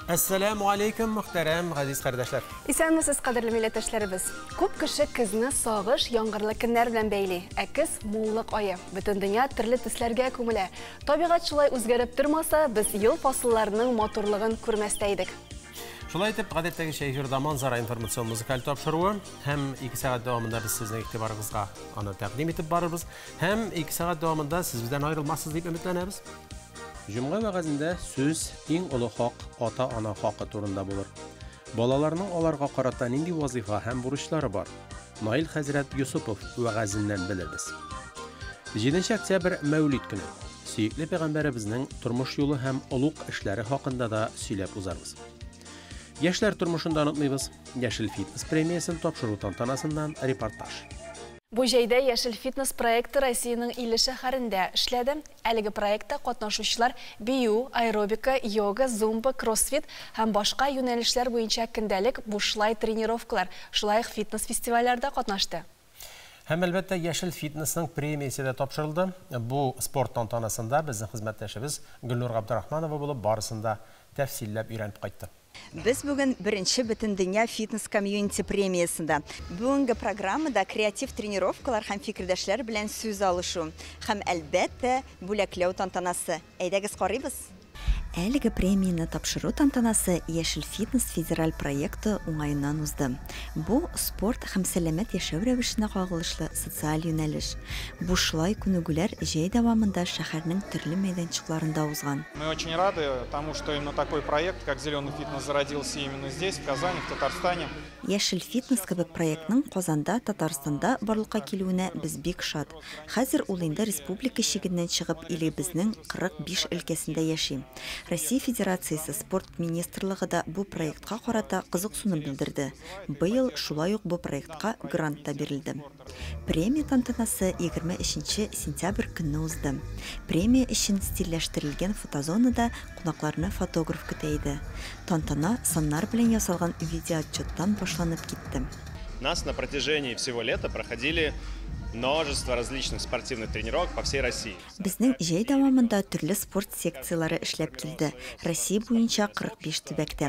Әссәләмү алейкум, мөхтәрәм газиз кардәшләр. Исәнмесез, кадерле милләттәшләребез. Күп кеше көзне сагыш, яңгырлы көннәр белән бәйли. Ә көз муллык ае. Бөтен дөнья төрле төсләргә күмелә. Табигать шулай үзгәреп тормаса, без ел фасылларының матурлыгын күрмәс тә идек. Шулай итеп, гадәттәгечә эфирда Манзара информацион музыкаль тапшыруы һәм 2 сәгать дәвамында без сезнең игътибарыгызга аны тәкъдим итеп барырбыз. Һәм 2 сәгать дәвамында сез бездән аерылмассыз дип өметләнәбез. Җомга вәгазендә сүз иң олы хак ата-ана хакы турында булыр. Балаларның аларга карата нинди вазифа һәм бурычлары бар? Наил хәзрәт Йосыпов вәгазеннән белербез. 7 октябрь Мәүлид көне. Сөекле пәйгамбәребезнең тормыш юлы һәм олуг эшләре хакында да сөйләп узарбыз. Яшьләр тормышын да онытмыйбыз. Яшел фитнес премиясен тапшыру тантанасыннан репортаж. Бу җәйдә Яшел фитнес проекты Россиянең 50 шәһәрендә эшләде. Әлеге проектта катнашучылар бию, аэробика, йога, зумба, кроссфит һәм башка юнәлешләр буенча көндәлек бушлай тренировкалар, шулай ук фитнес-фестивальләрдә катнашты. Һәм әлбәттә Яшел фитнесның премиясе дә тапшырылды. Бу спорт тантанасында безнең хезмәттәшебез Гөлнур Габдрахманова булып барысын да тәфсилләп өйрәнеп кайтты. Без бүген беренче бөтендөнья фитнес-комьюнити премиясендә. Бүгенге программада креатив тренировкалар һәм фикердәшләр белән сүз алышу һәм әлбәттә бүләкләү тантанасы. Әйдәгез карыйбыз. Әлеге премияне тапшыру тантанасы Яшел фитнес федераль проекты уңаеннан узды. Бу спорт һәм сәламәт яшәү рәвешенә кагылышлы социаль юнәлеш. Бушлай күнегүләр җәй дәвамында шәһәрнең төрле мәйданчыкларында узган. Мы очень рады тому, что именно такой проект, как Зеленый фитнес, зародился именно здесь, в Казани, в Татарстане. Яшел фитнес кебек проектның Казанда, Татарстанда барлыкка килүенә без бик шат. Хәзер ул инде республика чигеннән чыгып илебезнең 45 өлкәсендә яши. Россия Федерациясе спорт министрлыгы да бу проектка карата кызыксыну белдерде. Быел шулай ук бу проектка грант та бирелде. Премия тантанасы 23 сентябрь көнне узды. Премия өчен стильләштерелгән фотозонада кунакларны фотограф көтә иде. Тантана саннар белән ясалган видеоотчеттан башланып китте. Нас на протяжении всего лета проходили множество различных спортивных тренировок по всей России. Безнең җәй дәвамында төрле спорт секцияләре эшләп килде. Россия буенча 45 төбәктә.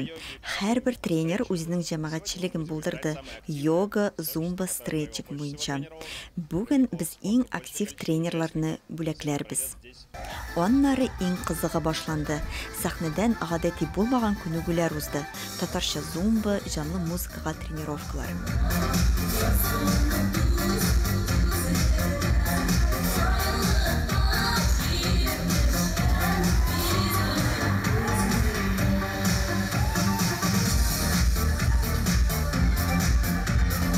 Һәрбер тренер үзенең җәмәгатьчелеген булдырды. Йога, зумба, стретчинг буенча. Бүген без иң актив тренерларны бүләкләрбез. Аннары иң кызыгы башланды. Сәхнәдән гадәти булмаган күнегүләр узды. Татарча зумба, җанлы музыкага тренировкалар.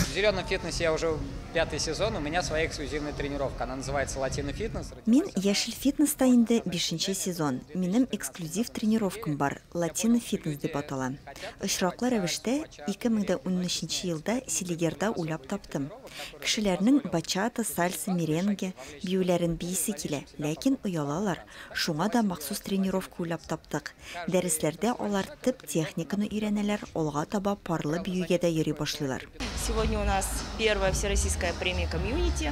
В зеленом фитнесе я уже 5-й сезон, у меня своя эксклюзивная тренировка. Она называется Латино фитнес. Мин Яшел фитнеста инде 5-нче сезон. Минем эксклюзив тренировкам бар. Латино фитнес дип атала. Очраклы рәвештә 2013 елда Селигерда уйлап таптым. Кешеләрнең бачата, сальса, меренге биюләрен биисе килә, ләкин оялалар. Шуңа да махсус тренировка уйлап таптык. Дәресләрдә алар төп техниканы өйрәнәләр, алга таба парлы биюгә дә йөри башлыйлар. Сегодня у нас первая всероссийская премия комьюнити.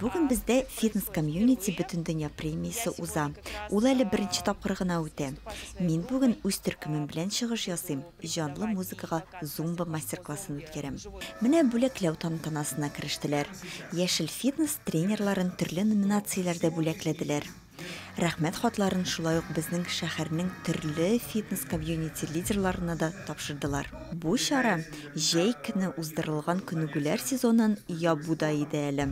Бүген бездә фитнес комьюнити бөтендөнья премиясе уза. Ул әле беренче тапкыр гына үтә. Мин бүген үз төркемем белән чыгыш ясыйм. Җанлы музыкага зумба мастер-классын үткәрәм. Менә бүләкләү тантанасына керештеләр. Яшел фитнес тренерларын төрле номинацияләрдә бүләкләделәр. Рәхмәт хатларын шулай ук безнең шәһәрнең төрле фитнес комьюнити лидерларына да тапшырдылар. Бу чара җәй көне уздырылган күнегүләр сезонын ябуда иде әле.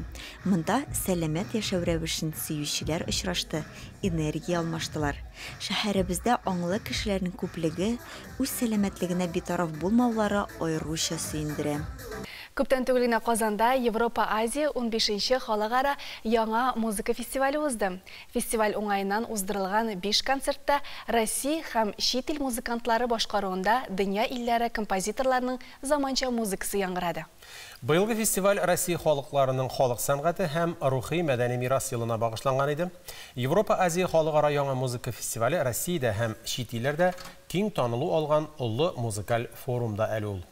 Монда сәламәт яшәү рәвешен сөючеләр очрашты, энергия алмаштылар. Шәһәребездә аңлы кешеләрнең күплеге, үз сәламәтлегенә битараф булмаулары аеруча сөендерә. Күптән түгел генә Казанда Европа-Азия 15-нче халыкара яңа музыка фестивале узды. Фестиваль уңаеннан уздырылган 5 концертта Россия һәм чит ил музыкантлары башкаруында дөнья илләре композиторларының заманча музыкасы яңгырады. Быелгы фестиваль Россия халыкларының халык сәнгате һәм рухи мәдәни мирас елына багышланган иде. Европа-Азия халыкара яңа музыка фестивале Россиядә һәм чит илләрдә киң танылу алган олы музыкаль форумда әле ул.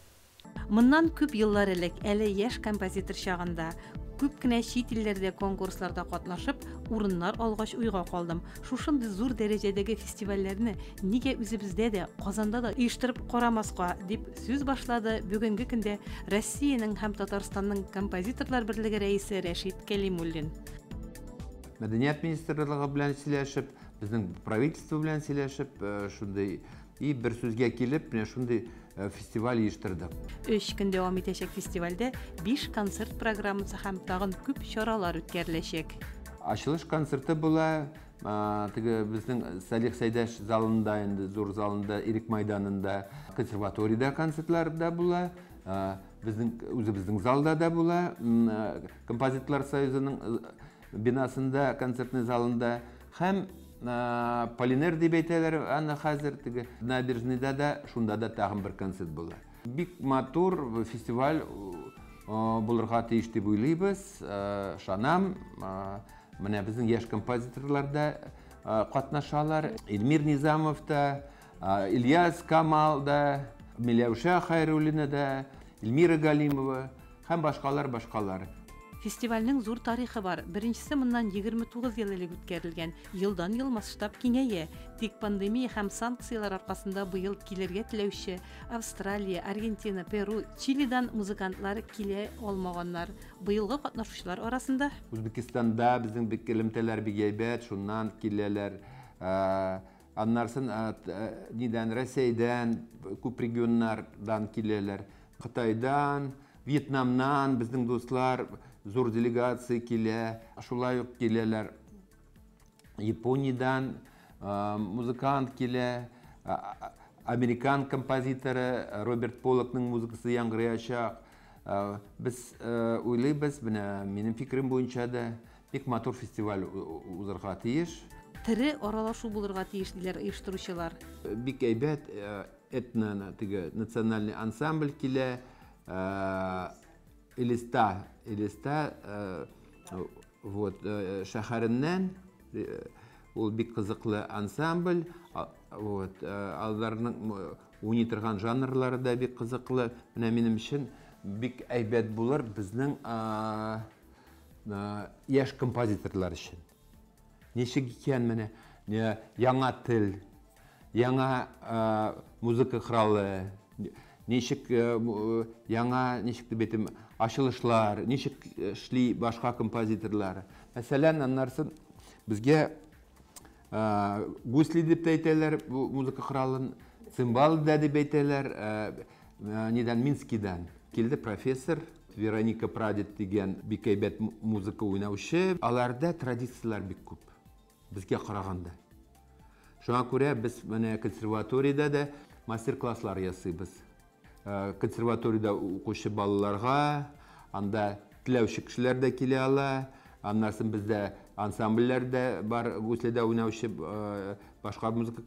Моннан күп еллар элек, әле яшь композитор чагында, Күп кенә чит илләрдә конкурсларда катнашып, урыннар алгач уйга калдым. Шушындый зур дәрәҗәдәге фестивальләрне нигә үзебездә дә, Казанда да оештырып карамаска, дип сүз башлады бүгенге көндә Россиянең һәм Татарстанның композиторлар берлеге рәисе Рәшит Кәлимуллин. Мәдәният министрлыгы белән сөйләшеп, безнең правительство белән сөйләшеп, шундый и бер сүзгә килеп, менә шундый фестиваль оештырдык. 3 көн дәвам итәчәк фестивальдә 5 концерт программасы һәм тагын күп чаралар үткәреләчәк. Ачылыш концерты була, теге безнең Салих Сәйдәш залында, инде зур залында, Ирек майданында, консерваториядә концертлар да була, безнең үзебезнең залда да була, Композиторлар союзының бинасында, концертный залында һәм Полинер дип әйтәләр аны хәзер, теге набережныйда да, шунда да тагын бер концерт була. Бик матур фестиваль булырга тиеш дип уйлыйбыз, ышанам. Менә безнең яшь композиторлар да катнашалар. Эльмир Низамов та, Ильяс Камал да, Миләүшә Хайруллина да, Эльмира Галимова һәм башкалар, башкалар. Фестивальнең зур тарихы бар. Беренчесе моннан 29 ел элек үткәрелгән. Елдан-ел масштаб киңәя. Тик пандемия һәм санкцияләр аркасында быел килергә теләүче Австралия, Аргентина, Перу, Чилидан музыкантлар килә алмаганнар. Быелгы катнашучылар арасында Үзбекстанда безнең бик элемтәләр бик әйбәт, шуннан киләләр. Аннарсын нидән, Рәсәйдән, күп регионнардан киләләр. Кытайдан, Вьетнамнан безнең дуслар, зур делегация килә, шулай ук киләләр. Япониядән музыкант килә, американ композиторы Роберт Поллокның музыкасы яңгыраячак. Без уйлыйбыз, менә минем фикерем буенча да бик матур фестиваль узырга тиеш. Тере аралашу булырга тиеш, диләр оештыручылар. Бик әйбәт этно, теге национальный ансамбль килә. Элиста, Элиста, вот, шәһәреннән, ул бик кызыклы ансамбль, вот, аларның уйный торган жанрлары да бик кызыклы. Менә минем өчен бик әйбәт булыр безнең яшь композиторлар өчен. Ничек икән менә яңа тел, яңа музыка коралы, ничек яңа, ничек дип әйтим, ачылышлар, ничек эшли башка композиторлар. Мәсәлән, аннарсын безгә гусли дип тә әйтәләр бу музыка коралын, цимбал да дип әйтәләр, нидән, Минскидан килде профессор Вероника Прадед дигән бик әйбәт музыка уйнаучы. Аларда традицияләр бик күп безгә караганда. Шуңа күрә без менә консерваториядә дә мастер-класслар ясыйбыз. Консерваториядә укучы балаларга, анда теләүче кешеләр дә килә ала. Аннан бездә ансамбльләр дә бар, гуследа уйнаучы башка музыка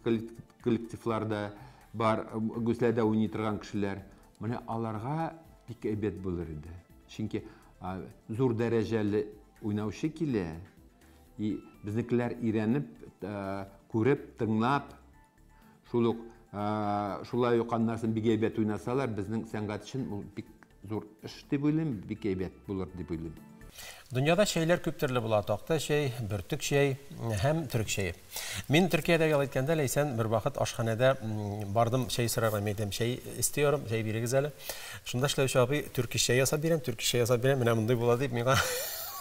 коллективлар да бар, гуследа уйный торган кешеләр. Менә аларга бик әйбәт булыр иде. Чөнки зур дәрәҗәле уйнаучы килә, и безнекеләр өйрәнеп, күреп, тыңлап, шул ук шулай ук аннан бик әйбәт уйнасалар, безнең сәнгать өчен ул бик зур эш дип уйлыйм, бик әйбәт булыр дип уйлыйм. Дөньяда чәйләр күп төрле була. Такта чәй, бөртек чәй һәм төрек чәе. Мин Төркиядә ял иткәндә, Ләйсән, бер вакыт ашханәдә бардым, чәй сорарга, мин әйтәм, чәй истиyorum, чәй бирегез әле. Шунда эшләүче абый төрки чәй ясап бирәм, төрки чәй ясап бирәм, менә мондый була дип миңа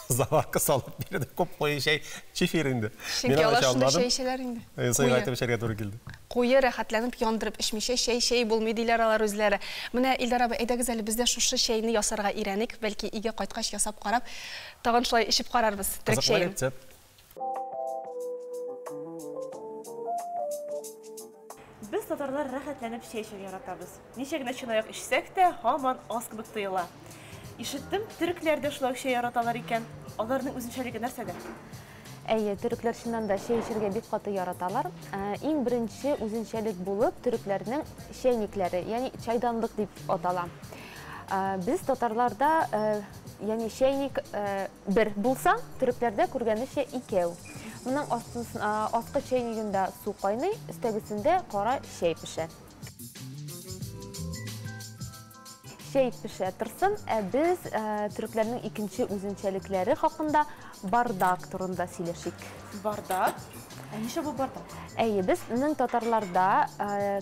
заварка салып бирде. Күп куе чәй, чефир инде. Чөнки алар шундый чәй эчәләр инде. Сыйга әйтеп эчәргә туры килде. Куе рәхәтләнеп яндырып эчмичә чәй чәй булмый диләр алар үзләре. Менә Илдар абый, әйдәгез әле без дә шушы чәйне ясарга өйрәник, бәлки өйгә кайткач ясап карап, тагын шулай эчеп карарбыз төрек чәен. Без татарлар рәхәтләнеп чәй эчәргә яратабыз. Ничә генә чынаяк эчсәк тә, һаман аз кебек тоела. Ишеттем, төрекләр дә шулай чәй яраталар икән. Аларның үзенчәлеге нәрсәдә? Әйе, төрекләр чыннан да чәй эчәргә бик каты яраталар. Иң беренче үзенчәлек булып төрекләрнең чәйникләре, ягъни чайданлык дип атала. Без татарларда, ягъни чәйник бер булса, төрекләрдә күргәнечә икәү. Моның аскы чәйнигендә су кайный, өстәгесендә кара чәй пешә. Чәй пешә торсын, ә без төрекләрнең икенче үзенчәлекләре хакында бардак турында сөйләшик. Бардак? Ә ничә бу бардак? Әйе, безнең татарларда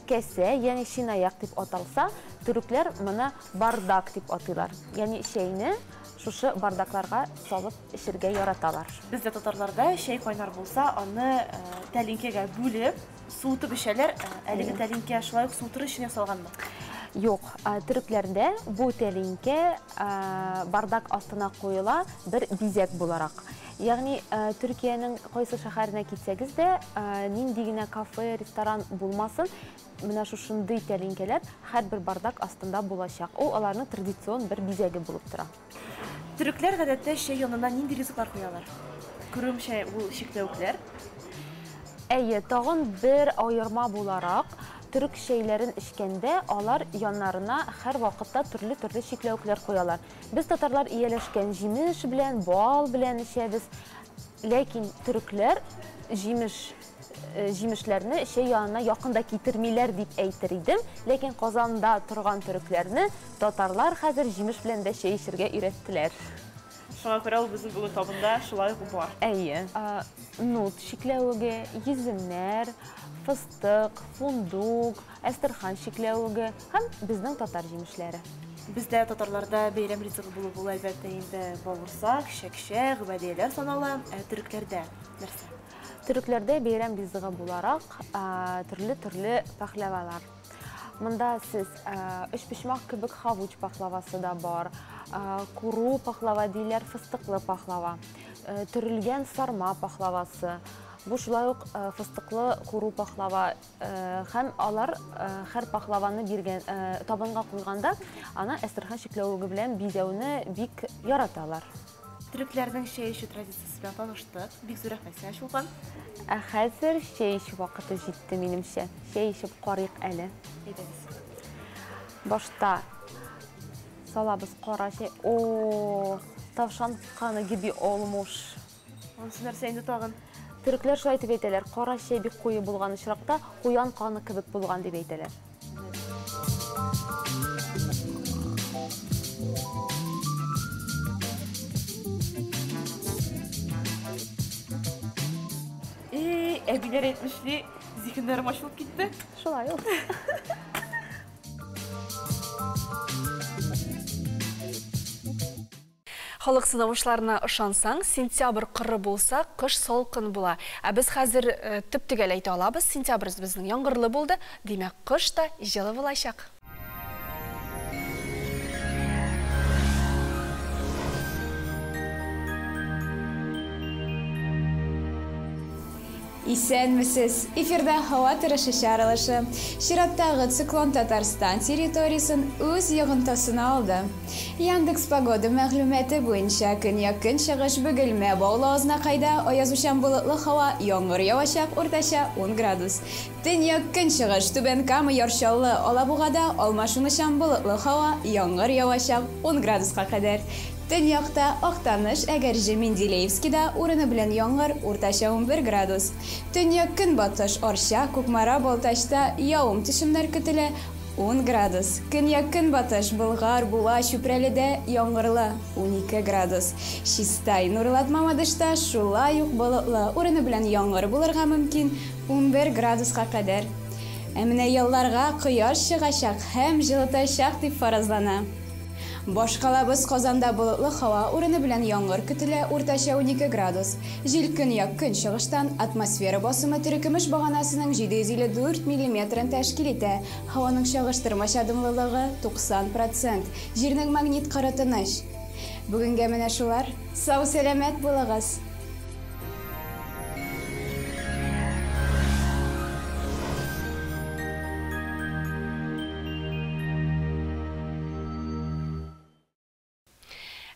кәсә, ягъни чинаяк дип аталса, төрекләр моны бардак дип атыйлар. Ягъни чәйне шушы бардакларга салып эчергә яраталар. Бездә татарларда чәй кайнар булса, аны тәлинкәгә бүлеп, суытып эчәләр. Әлеге тәлинкә шулай ук суытыр өчен ясалганмы? Юк, төрекләрдә бу тәлинкә бардак астына куела бер бизәк буларак. Ягъни Төркиянең кайсы шәһәренә китсәгез дә, нинди генә кафе, ресторан булмасын, менә шушындый тәлинкәләр һәрбер бардак астында булачак. Ул аларның традицион бер бизәге булып тора. Төрекләр гадәттә чәй янына нинди ризыклар куялар? Күрүемчә, ул чикләвекләр. Әйе, тагын бер аерма буларак, төрек чәйләрен эчкәндә алар яннарына һәр вакытта төрле-төрле чикләвекләр куялар. Без татарлар ияләшкән җимеш белән, бал белән эчәбез. Ләкин төрекләр җимешләрне чәй янына якында китермиләр дип әйтер идем. Ләкин Казанда торган төрекләрне татарлар хәзер җимеш белән дә чәй эчергә өйрәттеләр. Шуңа күрә ул безнең бүген табында шулай ук бар. Әйе. Нут чикләвеге, йөземнәр, фыстык, фундук, әстерхан чикләвеге һәм безнең татар җимешләре. Бездә татарларда бәйрәм ризыгы булу була, әлбәттә, инде бавырсак, чәкчәк, гөбәдияләр санала. Ә төрекләрдә нәрсә? Төрекләрдә бәйрәм ризыгы буларак төрле-төрле пахлавалар. Монда сез өчпочмак кебек хавуч пахлавасы да бар, куру пахлава диләр, фыстыклы пахлава, төрелгән сарма пахлавасы. Бу шулай ук фыстыклы куру пахлава. Һәм алар һәр пахлаваны биргән, табынга куйганда, аны әстерхан чикләвеге белән бизәүне бик яраталар. Төрекләрнең чәй эчү традициясе белән таныштык. Бик зур рәхмәт сиңа, Чулпан. Ә хәзер чәй эчү вакыты җитте, минемчә. Чәй эчеп карыйк әле. Әйдәгез. Башта салабыз кара чәй. О, тавшан каны gibi olmuş. Анысы нәрсә инде тагын? Төрекләр шулай дип әйтәләр, кара чәй бик куе булган очракта куян каны кебек булган дип әйтәләр. Әбиләр әйтмешли, зиһеннәрем ачылып китте. Шулай ул. Халык сынавышларына ышансаң, сентябрь кыры булса, кыш салкын була. Ә без хәзер төп-төгәл әйтә алабыз, сентябрь безнең яңгырлы булды, димәк, кыш та җылы булачак. Исәнмесез! Эфирда һава торышы чыгарылышы. Чираттагы циклон Татарстан территориясен үз йогынтысына алды. Яндекс Погода мәгълүматы буенча көньяк-көнчыгыш Бөгелмә Баулы Азнакайда аязучан болытлы һава, яңгыр явачак, уртача 10 градус. Төньяк-көнчыгыш Түбән Кама, Яр Чаллы, Алабугада алмашынучан болытлы һава, яңгыр явачак 10 градуска кадәр. Төньякта Актаныш, Әгерҗе, Менделеевскида урыны белән яңгыр, уртача 11 градус. Төньяк-көнбатыш Арча, Кукмара, Балтачта явым-төшемнәр көтелә 10 градус. Көньяк-көнбатыш Болгар, Буа, Чүпрәледә яңгырлы 12 градус. Чистай, Нурлат, Мамадышта шулай ук болытлы, урыны белән яңгыр булырга мөмкин 11 градуска кадәр. Ә менә ялларга кояш чыгачак һәм җылытачак дип фаразлана. Башкалабыз Казанда болытлы һава, урыны белән яңгыр көтелә, уртача 12 градус. Җил көньяк-көнчыгыштан, атмосфера басымы терекөмеш баганасының 754 миллиметрын тәшкил итә. Һаваның чагыштырмача дымлылыгы 90%. Җирнең магнит кыры тыныч. Бүгенгә менә шулар. Сау-сәламәт булыгыз!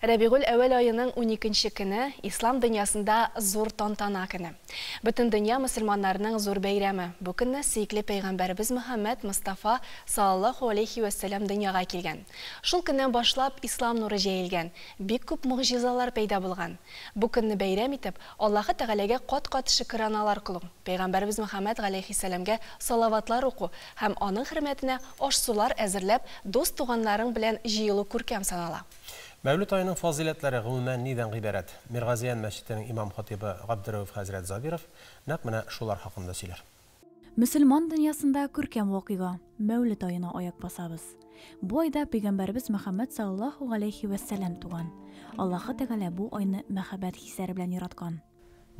Рәбигуль әүвәл аеның 12 көне ислам дөньясында зур тантана көне. Бөтен дөнья мөселманнарының зур бәйрәме. Бу көнне сөекле пәйгамбәребез Мөхәммәд Мостафа саллаллаһу алейхи вәссәлам дөньяга килгән. Шул көннән башлап ислам нуры җәелгән, бик күп могҗизалар пәйда булган. Бу көнне бәйрәм итеп, Аллаһы Тәгаләгә кат-кат шөкераналар кылу, пәйгамбәребез Мөхәммәд галәйһиссәламгә салаватлар уку һәм аның хөрмәтенә аш-сулар әзерләп, дус-туганнарың белән җыелу күркәм санала. Мәүлид аеның фазыйләтләре гомумән нидән гыйбарәт? Миргазиян мәчетенең имам-хатыйбы Габдерәүф хәзрәт Забиров нәкъ менә шулар хакында сөйләр. Мөселман дөньясында күркәм вакыйга, Мәүлид аена аяк басабыз. Бу айда пәйгамбәребез Мөхәммәд саллаллаһу галәйһи вәссәлам туган. Аллаһы Тәгалә бу айны мәхәббәт хисләре белән яраткан.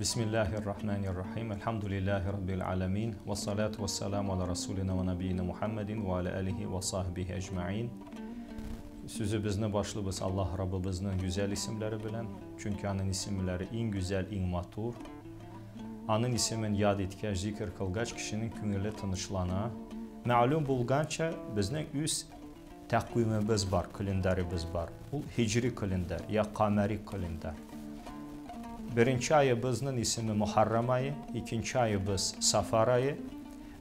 Бисмиллаһир-рахманир-рахим. Әлхәмдүлиллаһи раббил аламин. Вассалату вассаламу аля расулина ва набиина Мухаммадин ва аля алихи ва сахбихи әҗмәин. Сүзебезне башлыйбыз Аллаһ Раббыбызның гүзәл исемләре белән, чөнки аның исемләре иң гүзәл, иң матур. Аның исемен яд иткәч, зикер кылгач, кешенең күңеле тынычлана. Мәгълүм булганча, безнең үз тәкъвимебез бар, календаребыз бар. Ул һиҗри календарь, я камәри календарь. Беренче айыбызның исеме Мухаррам ае, икенче айыбыз Сафар ае,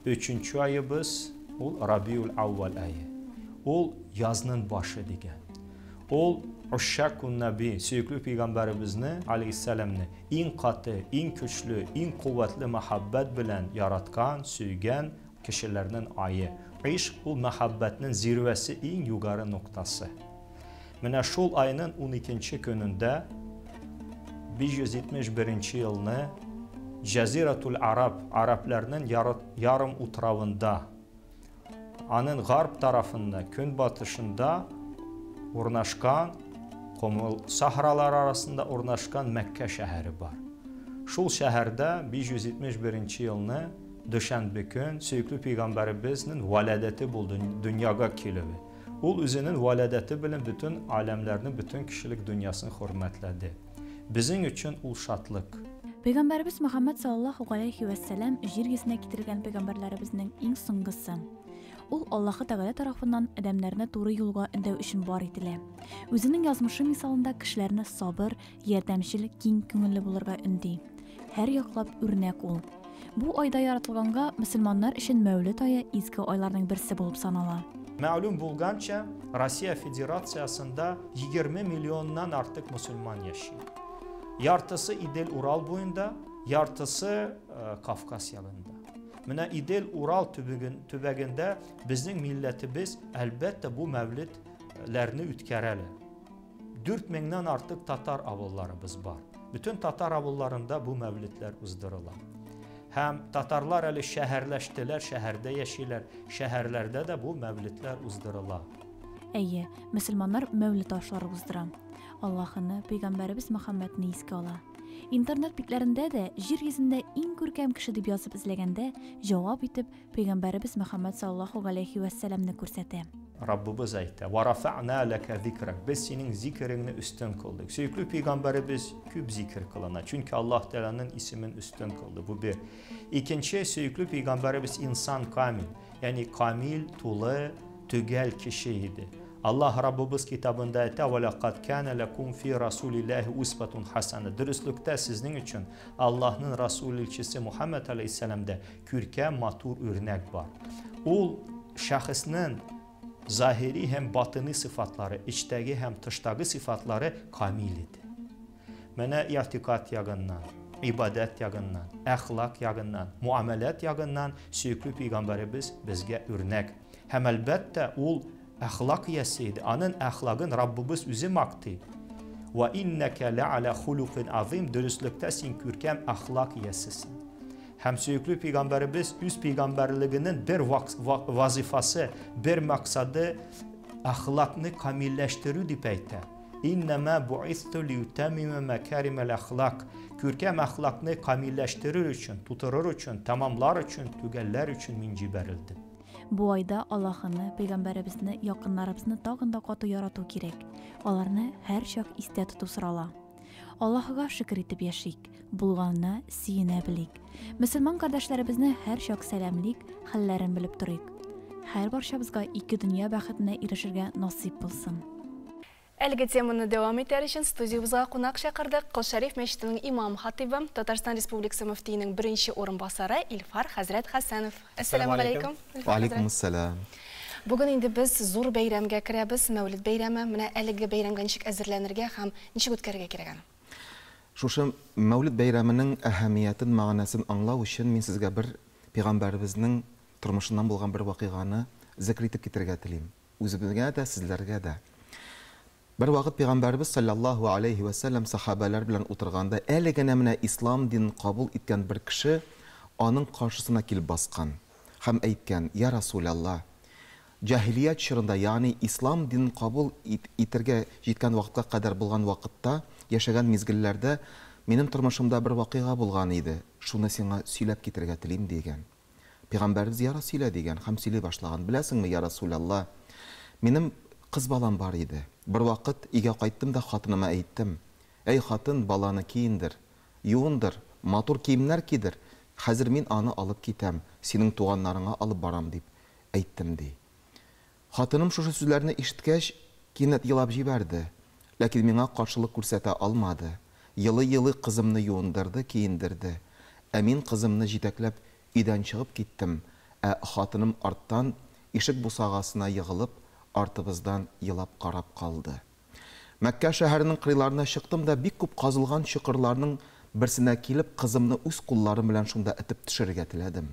өченче айыбыз ул Рабиул Әүвәл ае. Ул язның башы дигән. Ул Ушшакун Наби, сөекле пәйгамбәребезне, алейһиссәламне, иң каты, иң көчле, иң куәтле мәхәббәт белән яраткан, сөйгән кешеләрнең ае. Ишк ул мәхәббәтнең зирвәсе, иң югары ноктасы. Менә шул айның 12 көнендә 571 елны Җәзиратул Араб, арабларның ярым утравында, аның гарб тарафында, көнбатышында урнашкан, комыл сахралар арасында урнашкан Мәккә шәһәре бар. Шул шәһәрдә 571 елны дүшәнбе көн сөекле пәйгамбәребезнең вәладәте булды, дөньяга килүе. Ул үзенең вәладәте белән бөтен аләмләрне, бөтен кешелек дөньясын хөрмәтләде. Безнең өчен ул шатлык. Пәйгамбәребез Мөхәммәд саллаллаһу галәйһи вәссәлам җир йөзенә китерелгән пәйгамбәрләребезнең иң соңгысы. Ул Аллаһы Тәгалә тарафыннан адәмнәрне туры юлга өндәү өчен бар ителә. Үзенең язмышы мисалында кешеләрне сабыр, ярдәмчел, киң күңелле булырга өнди. Һәр яклап үрнәк ул. Бу айда яратылганга мөселманнар өчен Мәүлид ае изге айларның берсе булып санала. Мәгълүм булганча, Россия Федерациясендә 20 миллионнан артык мөселман яши. Яртысы Идел-Урал буенда, яртысы Кавказ ягында. Менә Идел-Урал төбәгендә безнең милләтебез әлбәттә бу мәүлидләрне үткәрәләр. 4000-нән артык татар авылларыбыз бар. Бөтен татар авылларында бу мәүлидләр уздырыла. Һәм татарлар әле шәһәрләштеләр, шәһәрдә яшиләр. Шәһәрләрдә дә бу мәүлидләр уздырыла. Әйе, мөселманнар мәүлид ашлары уздыра. Аллаһыны, пәйгамбәребез Мөхәммәдне искә ала. Интернет битләрендә дә җир йөзендә иң күркәм кеше дип язып эзләгәндә, җавап итеп, пәйгамбәребез Мөхәммәд саллаллаһу галәйһи вәссәламне күрсәтә. Раббыбыз әйтә: "Ва рафа'на лака зикрак." Без синең зикереңне өстен кылдык. Сөекле пәйгамбәребез күп зикер кылына, чөнки Аллаһ Тәгаләнең исемен өстен кылды. Бу бер. Икенче, сөекле пәйгамбәребез инсан камил, ягъни камил, тулы, төгәл кеше иде. Аллаһ Раббыбыз китабында әйтә: "Ва лакад кана лакум фи расулиллаһи усватун хасана." Дөреслектә сезнең өчен Аллаһның Расул илчесе Мухаммад алейһиссәламдә күркәм, матур үрнәк бар. Ул шәхеснең заһири һәм батыни сыйфатлары, эчтәге һәм тыштагы сыйфатлары камил иде. Менә игътикад ягыннан, ибадәт ягыннан, әхлак ягыннан, муамәләт ягыннан сөекле пәйгамбәребез безгә үрнәк. Һәм әлбәттә, ул әхлак иясе иде. Аның әхлагын Раббыбыз үзе мактый. Ва иннәкә ләаля хулукин азим, дөреслектә син күркәм әхлак иясесең. Һәм сөекле пәйгамбәребез үз пәйгамбәрлегенең бер вазифасы, бер максаты әхлакны камилләштерү дип әйтә. Иннәмә буисту лиутәмимә мәкәримәл әхлак. Күркәм әхлакны камилләштерер өчен, тутырыр өчен, тәмамлар өчен, төгәлләр өчен мин җибәрелдем. Бу айда Аллаһыны, пәйгамбәребезне, якыннарыбызны тагын да каты ярату кирәк. Аларны һәрчак истә тоту сорала. Аллаһыга шөкер итеп яшик, булганына сөенә белик. Мөселман кардәшләребезне һәрчак сәламлик, хәлләрен белеп торыйк. Һәр барчабызга ике дөнья бәхетенә ирешергә насыйп булсын. Әлеге теманы дәвам итәр өчен студиябызга кунак чакырдык. Кол Шәриф мәчетенең имам хатибы, Татарстан Республикасы мөфтиенең беренче урынбасары Илфар хәзрәт Хәсәнов. Әссәламу алейкум. Алейкум ассалам. Бүген инде без зур бәйрәмгә керәбез, Мәүлид бәйрәме. Менә әлеге бәйрәмгә ничек әзерләнергә һәм ничек үткәрергә кирәк аны? Шушы Мәүлид бәйрәменең әһәмиятен, мәгънәсен аңлау өчен мин сезгә бер пәйгамбәребезнең тормышыннан булган бер вакыйганы зикр итеп китәргә телим. Үзебезгә дә, сезләргә дә. Бер вакыт пәйгамбәребез саллаллаһу алейхи ва саллям сахабалар белән утырганда, әле генә менә ислам динен кабул иткән бер кеше аның каршысына килеп баскан һәм әйткән: "Я Расулалла, җаһилият чорында, ягъни ислам динен кабул итергә җиткән вакытка кадәр булган вакытта, яшәгән мизгелләрдә минем тормышымда бер вакыйга булган иде, шуны сиңа сөйләп китергә телим", дигән. Пәйгамбәребез: "Яра, сөйлә", дигән һәм сөйли башлаган. "Беләсеңме, я Расулалла, минем кыз балам бар иде. Бер вакыт өйгә кайттым да хатыныма әйттем: "Әй хатын, баланы киендер, юындыр, матур киемнәр кидер, хәзер мин аны алып китәм, синең туганнарыңа алып барам", дип әйттем, ди. Хатыным шушы сүзләрне ишеткәч, кинәт елап җибәрде, ләкин миңа каршылык күрсәтә алмады. Елый-елый кызымны юындырды, киендерде. Ә мин кызымны җитәкләп өйдән чыгып киттем, ә хатыным арттан ишек бусагасына егылып, артыбыздан елап карап калды. Мәккә шәһәренең кырыйларына чыктым да бик күп казылган чокырларның берсенә килеп, кызымны үз кулларым белән шунда этеп төшерергә теләдем.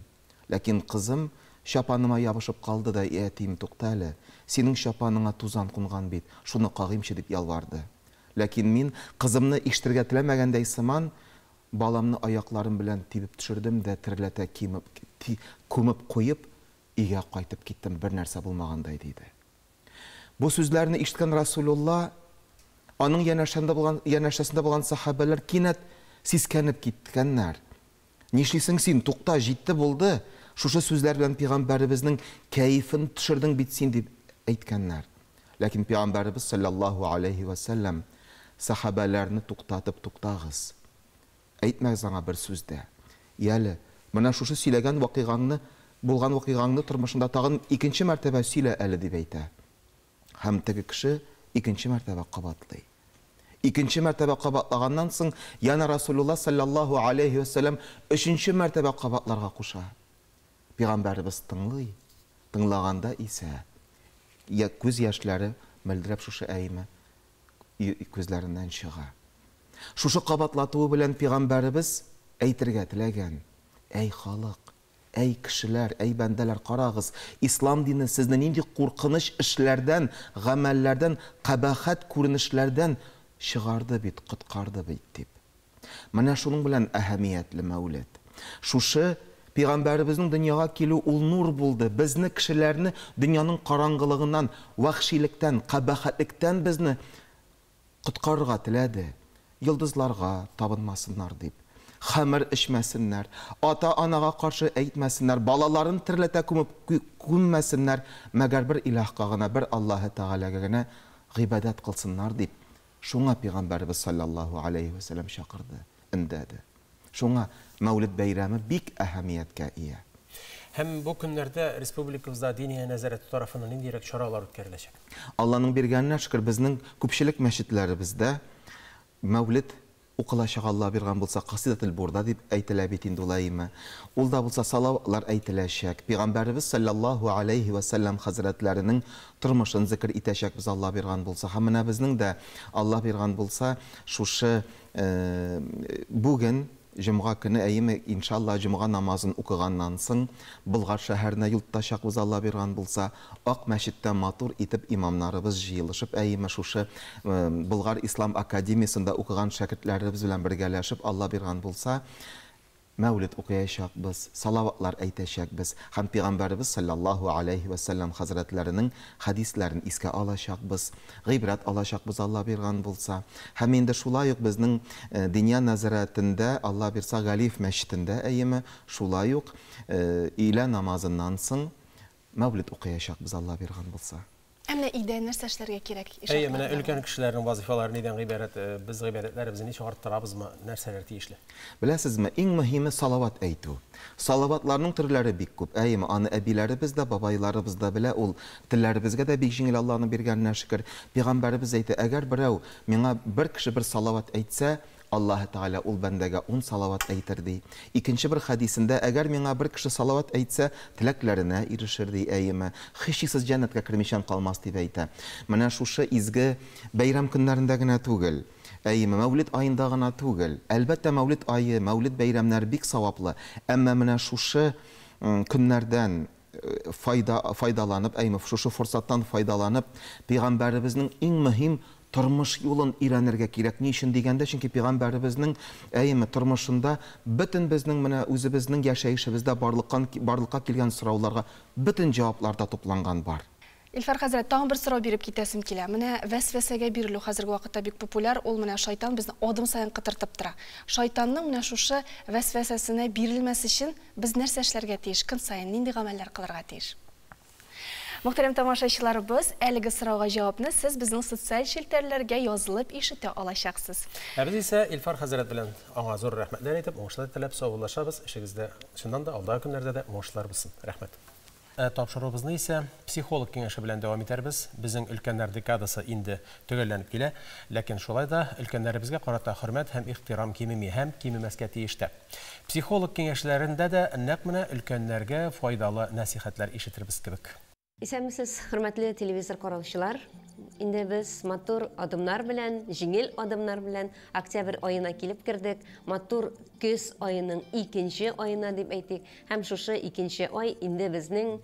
Ләкин кызым чапаныма ябышып калды да: "И әтием, тукта әле, синең чапаныңа тузан кунган бит, шуны кагыймчы", дип ялварды. Ләкин мин, кызымны ишетергә теләмәгәндәй сыман, баламны аякларым белән тибеп төшердем дә терләтә кимеп, күмеп куеп, өйгә кайтып киттем, бер нәрсә булмагандай, диде. Бу сүзләрне ишеткән Расулулла, аның янәшәсендә булган, янәшәсендә булган сахабәләр кинәт сискәнеп киткәннәр. Нишлисең син, тукта, җитте, булды, шушы сүзләр белән пәйгамбәребезнең кәефен төшердең бит син, дип әйткәннәр. Ләкин пәйгамбәребез саллаллаһу алейхи ва саллям сахабәләрне туктатып: "Туктагыз, әйтмәгез аңа бер сүз дә. Яле, менә шушы сөйләгән вакыйгаңны, булган вакыйгаңны тормышыңда тагын икенче мәртәбә сөйлә әле", дип әйтә. Һәм теге кеше икенче мәртәбә кабатлый. Икенче мәртәбә кабатлаганнан соң, янә Расулулла саллаллаһу алейхи ва саллям өченче мәртәбә кабатларга куша. Пәйгамбәребез тыңлый. Тыңлаганда исә я күз яшьләре мөлдерәп шушы әйме күзләреннән чыга. Шушы кабатлатуы белән пәйгамбәребез әйтергә теләгән: "Әй халык, әй кешеләр, әй бәндәләр, карагыз, ислам дине сезне нинди куркыныч эшләрдән, гамәлләрдән, кабахәт күренешләрдән чыгарды бит, коткарды бит", дип. Менә шуның белән әһәмиятле Мәүлид. Шушы пәйгамбәребезнең дөньяга килү ул нур булды. Безне, кешеләрне дөньяның караңгылыгыннан, вәхшилектән, кабахәтлектән безне коткарырга теләде. Йолдызларга табынмасыннар дип, хәмер эчмәсеннәр, ата-анага каршы әйтмәсеннәр, балаларын терләтә күмеп күммәсеннәр, мәгәр бер илаһка гына, бер Аллаһы Тәгаләгә генә гыйбадәт кылсыннар дип, шуңа пәйгамбәребез саллаллаһу алейхи ва саллям чакырды, өндәде. Шуңа Мәүлид бәйрәме бик әһәмияткә ия. Һәм бу көннәрдә республикабызда Диния нәзарәте тарафыннан ниндирәк чаралар үткәреләчәк? Алланың биргәненә шөкер, безнең күпчелек мәчетләребездә Мәүлид укылачак, Алла биргән булса, Касидатул Бурда дип әйтелә бит инде ул әйме. Ул да булса салаватлар әйтеләчәк. Пәйгамбәребез саллаллаһу алейхи ва саллям хәзрәтләренең тормышын зикр итәчәкбез, Алла биргән булса. Һәм менә безнең дә, Алла биргән булса, шушы бүген җомга көне әйеме, иншалла, җомга намазын укыганнан соң Болгар шәһәренә юл тотачакбыз, Алла биргән булса. Ак мәчеттә матур итеп имамнарыбыз җыелышып әйеме, шушы Болгар Ислам академиясендә укыган шәкертләребез белән бергәләшеп, Алла биргән булса, Мәүлид укыячакбыз, салаватлар әйтәчәкбез һәм пәйгамбәребез саллаллаһу алейхи ва саллям хәзрәтләренең хәдисләрен искә алачакбыз, гыйбрәт алачакбыз, Алла биргән булса. Һәм инде шулай ук безнең Диния нәзарәтендә, Алла бирса, Галиев мәчетендә әйеме, шулай ук өйлә намазыннан соң Мәүлид укыячакбыз, Алла биргән булса. Ә менә Ә менә өйдә нәрсә эшләргә кирәк? Әйе, менә өлкән кешеләрнең вазифалары нидән гыйбарәт? Без гыйбадәтләребезне ничек арттырабызмы? Нәрсәләр тиешле? Беләсезме, иң мөһиме салават әйтү. Салаватларның төрләре бик күп. Әйеме, аны әбиләребез дә, бабайларыбыз да белә, ул телләребезгә дә бик җиңел Алланың биргәненә шөкер. Пәйгамбәребез әйтә, әгәр берәү миңа бер кеше бер салават әйтсә, Аллаһы Тәгалә ул бәндәгә ун салават әйтер, ди. Икенче бер хәдисендә, әгәр миңа бер кеше салават әйтсә, теләкләренә ирешер, ди, әйеме, һичшиксез җәннәткә кермичән калмас, дип әйтә. Менә шушы изге бәйрәм көннәрендә генә түгел, әйеме, Мәүлид аенда гына түгел. Әлбәттә, Мәүлид ае, Мәүлид бәйрәмнәре бик саваплы. Әмма менә шушы көннәрдән файда файдаланып, әйме, шушы форсаттан файдаланып, пәйгамбәребезнең иң мөһим тормыш юлын өйрәнергә кирәк. Ни өчен дигәндә, чөнки пәйгамбәребезнең, әйеме, тормышында бөтен безнең менә үзебезнең яшәешебездә барлыккан барлыкка килгән сорауларга бөтен җаваплар да тупланган бар. Илфар хәзрәт, тагын бер сорау биреп китәсем килә. Менә вәсвәсәгә бирелү хәзерге вакытта бик популяр. Ул менә шайтан безне адым саен кытыртып тора. Шайтанның менә шушы вәсвәсәсенә бирелмәс өчен без нәрсә эшләргә тиеш? Көн саен нинди гамәлләр кылырга тиеш? Мөхтәрәм тамашачыларыбыз, әлеге сорауга җавапны сез безнең социаль челтәрләргә язылып ишетә алачаксыз. Ә без исә Илфар хәзрәт белән аңа зур рәхмәтләр әйтеп, уңышлар теләп саубуллашабыз. Эшегездә чыннан да алдагы көннәрдә дә уңышлар булсын. Рәхмәт. Ә тапшыруыбызны исә психолог киңәше белән дәвам итәрбез. Безнең өлкәннәр декадасы инде төгәлләнеп килә. Ләкин шулай да өлкәннәребезгә карата хөрмәт һәм ихтирам кимеми һәм кимемәскә тиеш тә. Психолог киңәшләрендә дә нәкъ менә өлкәннәргә файдалы нәсыйхәтләр ишетербез кебек. Исәнмесез, хөрмәтле телевизор караучылар. Инде без матур адымнар белән, җиңел адымнар белән октябрь аена килеп кердек. Матур көз аеның икенче аена дип әйтик. Һәм шушы икенче ай инде безнең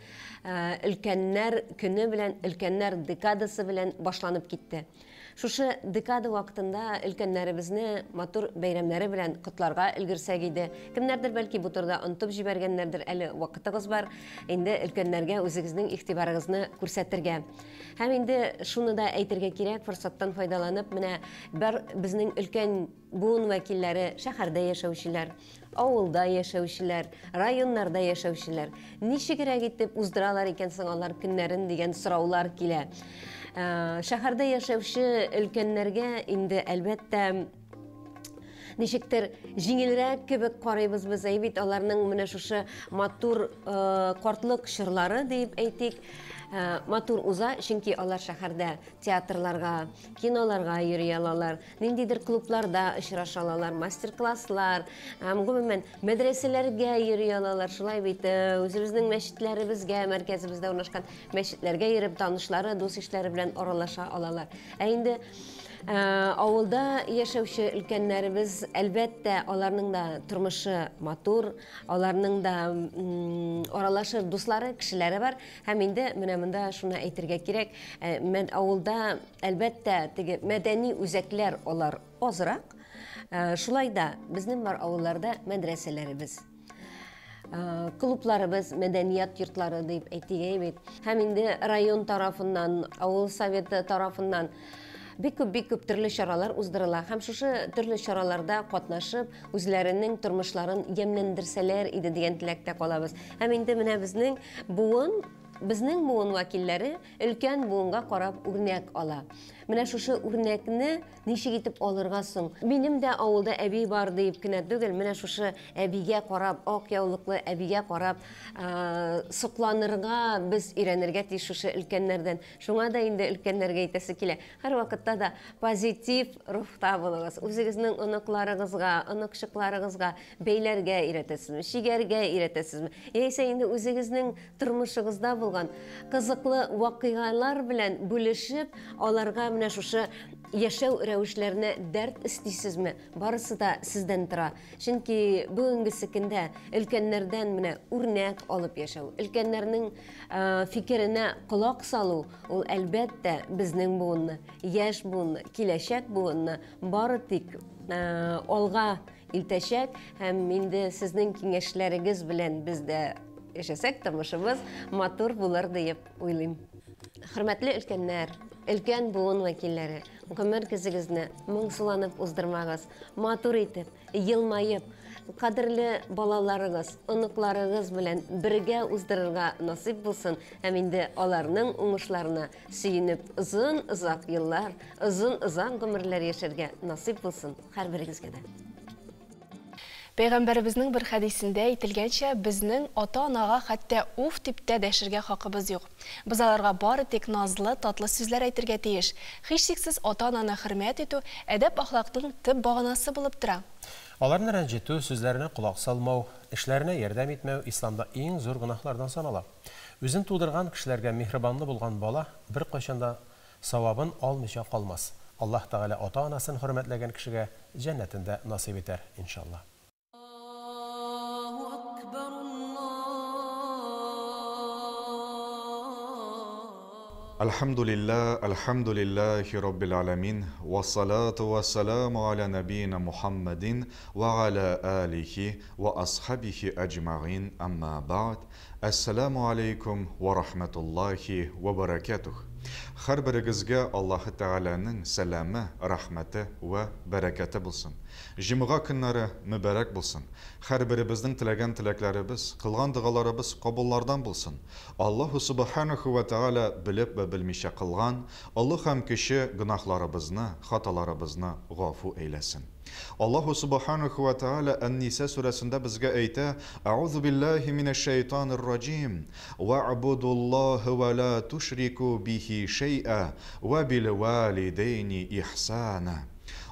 өлкәннәр көне белән, өлкәннәр декадасы белән башланып китте. Шушы декада вакытында өлкәннәребезне матур бәйрәмнәре белән котларга өлгерсәк иде. Кемнәрдер бәлки бу турыда онытып җибәргәннәрдер, әле вакытыгыз бар. Инде өлкәннәргә үзегезнең игътибарыгызны күрсәтергә. Һәм инде шуны да әйтергә кирәк, форсаттан файдаланып, менә бар безнең өлкән буын вәкилләре, шәһәрдә яшәүчеләр, авылда яшәүчеләр, районнарда яшәүчеләр, ничегрәк итеп уздыралар икән соң алар көннәрен дигән сораулар килә. Шәһәрдә яшәүче өлкәннәргә инде әлбәттә ничектер җиңелрәк кебек карыйбыз без, әй бит аларның менә шушы матур картлык чорлары дип әйтик, матур уза, чөнки алар шәһәрдә театрларга, киноларга йөри алалар, ниндидер клубларда очраша алалар, мастер-класслар, һәм гомумән мәдрәсәләргә йөри алалар. Шулай бит, үзебезнең мәчетләребезгә, мәркәзебездә урнашкан мәчетләргә йөреп, танышлары, дус-ишләре белән аралаша алалар. Ә инде авылда яшәүче өлкәннәребез, әлбәттә, аларның да тормышы матур, аларның да аралашыр дуслары, кешеләре бар. Һәм инде менә монда шуны әйтергә кирәк, авылда, әлбәттә, теге мәдәни үзәкләр алар азрак. Шулай да безнең бар авылларда мәдрәсәләребез, клубларыбыз, мәдәният йортлары дип әйтик бит. Һәм инде район тарафыннан, авыл советы тарафыннан бик күп төрле чаралар уздырыла. Һәм шушы төрле чараларда катнашып, үзләренең тормышларын ямьләндерсәләр иде дигән теләктә калабыз. Һәм инде менә безнең буын вәкилләре өлкән буынга карап үрнәк ала. Менә шушы үрнәкне ничек итеп алырга соң? Минем дә авылда әби бар дип кенә түгел, менә шушы әбигә карап, ак яулыклы әбигә карап, сокланырга без өйрәнергә тиеш шушы өлкәннәрдән. Шуңа да инде өлкәннәргә әйтәсе килә. Һәр вакытта да позитив рухта булыгыз. Үзегезнең оныкларыгызга, оныкчыкларыгызга бәйләргә өйрәтәсезме, чигәргә өйрәтәсезме? Яисә инде үзегезнең тормышыгызда булган кызыклы вакыйгалар белән бүлешеп, аларга менә шушы яшәү рәвешләренә дәрт өстисезме? Барысы да сездән тора. Чөнки бүгенгесе көндә өлкәннәрдән менә үрнәк алып яшәү, өлкәннәрнең фикеренә колак салу, ул әлбәттә безнең буынны, яшь буынны, киләчәк буынны бары тик алга илтәчәк. Һәм инде сезнең киңәшләрегез белән без дә яшәсәк, тормышыбыз матур булыр дип уйлыйм. Хөрмәтле өлкәннәр, өлкән буын вәкилләре, гомер көзегезне моңсуланып уздырмагыз, матур итеп, елмаеп, кадерле балаларыгыз, оныкларыгыз белән бергә уздырырга насыйп булсын һәм инде аларның уңышларына сөенеп озын-озак еллар, озын-озак гомерләр яшәргә насыйп булсын һәрберегезгә дә. Пәйгамбәребезнең бер хәдисендә әйтелгәнчә, безнең ата-анага хәтта уф дип тә дәшергә хакыбыз юк. Без аларга бары тик назлы, татлы сүзләр әйтергә тиеш. Һичшиксез ата-ананы хөрмәт итү әдәп-әхлакның төп баганасы булып тора. Аларны рәнҗетү, сүзләренә колак салмау, эшләренә ярдәм итмәү исламда иң зур гөнаһлардан санала. Үзен тудырган кешеләргә миһербанлы булган бала беркайчан да савабын алмыйча калмас. Аллаһ Тәгалә ата-анасын хөрмәтләгән кешегә җәннәтен дә насыйп итәр, иншаллаһ. Әлхәмдүлилләһ, әлхәмдүлилләһи раббил галәмин, вәссалату вәссәламу аля нәбиина Мухаммадин вә аля алихи вә асхабихи әҗмәгыйн, әмма бәгъд, әссәламу алейкум вә рахмәтуллаһи вә бәрәкәтүһ. Һәрберегезгә Аллаһы Тәгаләнең сәламе, рәхмәте вә бәрәкәте булсын. Җомга көннәре мөбарәк булсын. Һәрберебезнең теләгән теләкләребез, кылган догаларыбыз кабуллардан булсын. Аллаһу Сүбхәнәһү вә Тәгалә белеп вә белмичә кылган олы һәм кече гөнаһларыбызны, хаталарыбызны гафу әйләсен. Аллаһу Сүбхәнәһү вә Тәгалә Ән-Ниса сүрәсендә безгә әйтә, Әгъузу биллаһи минәш-шәйтанир-раҗим, Вәгъбудуллаһа вә ла тушрику бихи шәйъә, вә бил-валидәйни ихсана.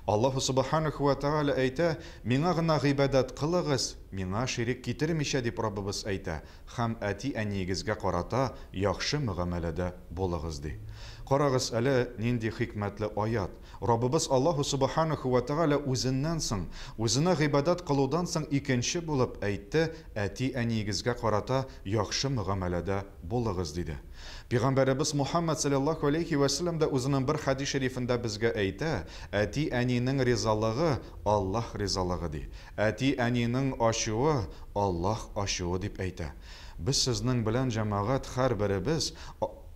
Аллаһу Сүбхәнәһү вә Тәгалә әйтә, Миңа гына гыйбадәт кылыгыз, Миңа ширек китермичә, дип Раббыбыз әйтә, һәм әти-әниегезгә карата яхшы мөгамәләдә булыгыз, ди. Карагыз әле, нинди хикмәтле аять! Раббыбыз Аллаһу Сүбхәнәһү вә Тәгалә Үзеннән соң, Үзенә гыйбадәт кылудан соң икенче булып әйтте, Әти-әниегезгә карата яхшы мөгамәләдә булыгыз, диде. Пигамбәребез Мухәммәд салләллаһу галәйһи вә сәлләм дә үзенең бер хәдис шәрифендә безгә әйтә, Әти-әнинең ризалыгы, Аллаһ ризалыгы, ди. Әти-әнинең ачуы, Аллаһ ачуы, дип әйтә. Без сезнең белән, җәмәгать, һәрберебез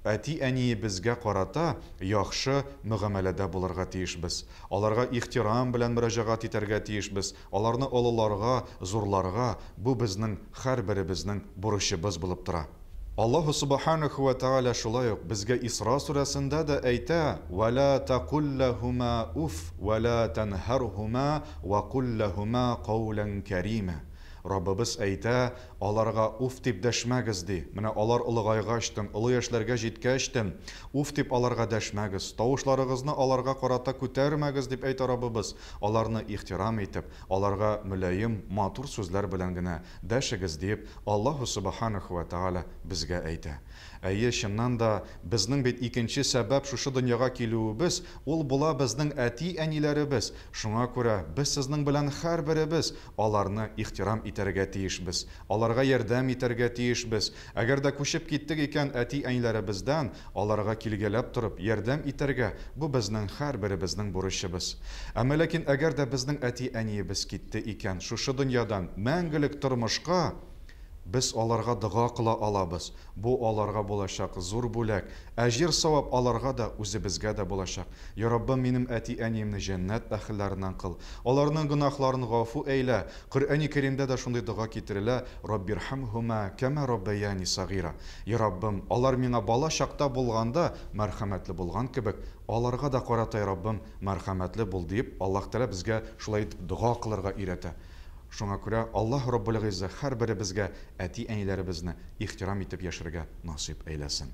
әти-әниебезгә карата яхшы мөгамәләдә булырга тиешбез. Аларга ихтирам белән мөрәҗәгать итәргә тиешбез, аларны олыларга, зурларга, бу безнең һәрберебезнең бурычыбыз булып тора. Аллаһу Сүбхәнәһү вә Тәгалә шулай ук безгә Исра сүрәсендә дә әйтә, Вә лә тәкуль ләһүмә уф вә лә тәнһәрһүмә вә куль ләһүмә каулән кәримә. Раббыбыз әйтә, Аларга уф дип дәшмәгез, ди. Менә алар олыгайгачтын, олы яшьләргә җиткәчтен, уф дип аларга дәшмәгез, тавышларыгызны аларга карата күтәрмәгез, дип әйтә Раббыбыз. Аларны ихтирам итеп, аларга мөлаем, матур сүзләр белән генә дәшегез, диеп, Аллаһу Сүбхәнәһү вә Тәгалә безгә әйтә. Әйе, чыннан да, безнең бит икенче сәбәп шушы дөньяга килүебез, ул була безнең әти-әниләребез. Шуңа күрә без сезнең белән һәрберебез аларны ихтирам итәргә тиешбез, аларга ярдәм итәргә тиешбез. Әгәр дә күчеп киттек икән әти-әниләребездән, аларга килгәләп торып, ярдәм итәргә, бу безнең һәрберебезнең бурычыбыз. Әмма ләкин әгәр дә безнең әти-әниебез китте икән шушы дөньядан мәңгелек тормышка, без аларга дога кыла алабыз. Бу аларга булачак зур бүләк. Әҗер-савап аларга да, үзебезгә дә булачак. Я Раббым, минем әти-әниемне җәннәт әһелләреннән кыл. Аларның гөнаһларын гафу әйлә. Коръәни Кәримдә дә шундый дога китерелә, Раббирхәмһүмә кәмә раббәяни сагыйра. Я Раббым, алар миңа бала чакта булганда мәрхәмәтле булган кебек, аларга да карата, я Раббым, мәрхәмәтле бул, диеп, Аллаһ Тәгалә безгә шулай итеп дога кылырга өйрәтә. Шуңа күрә Аллаһ Раббул Гыйззә һәрберебезгә әти-әниләребезне ихтирам итеп яшәргә насыйп әйләсен.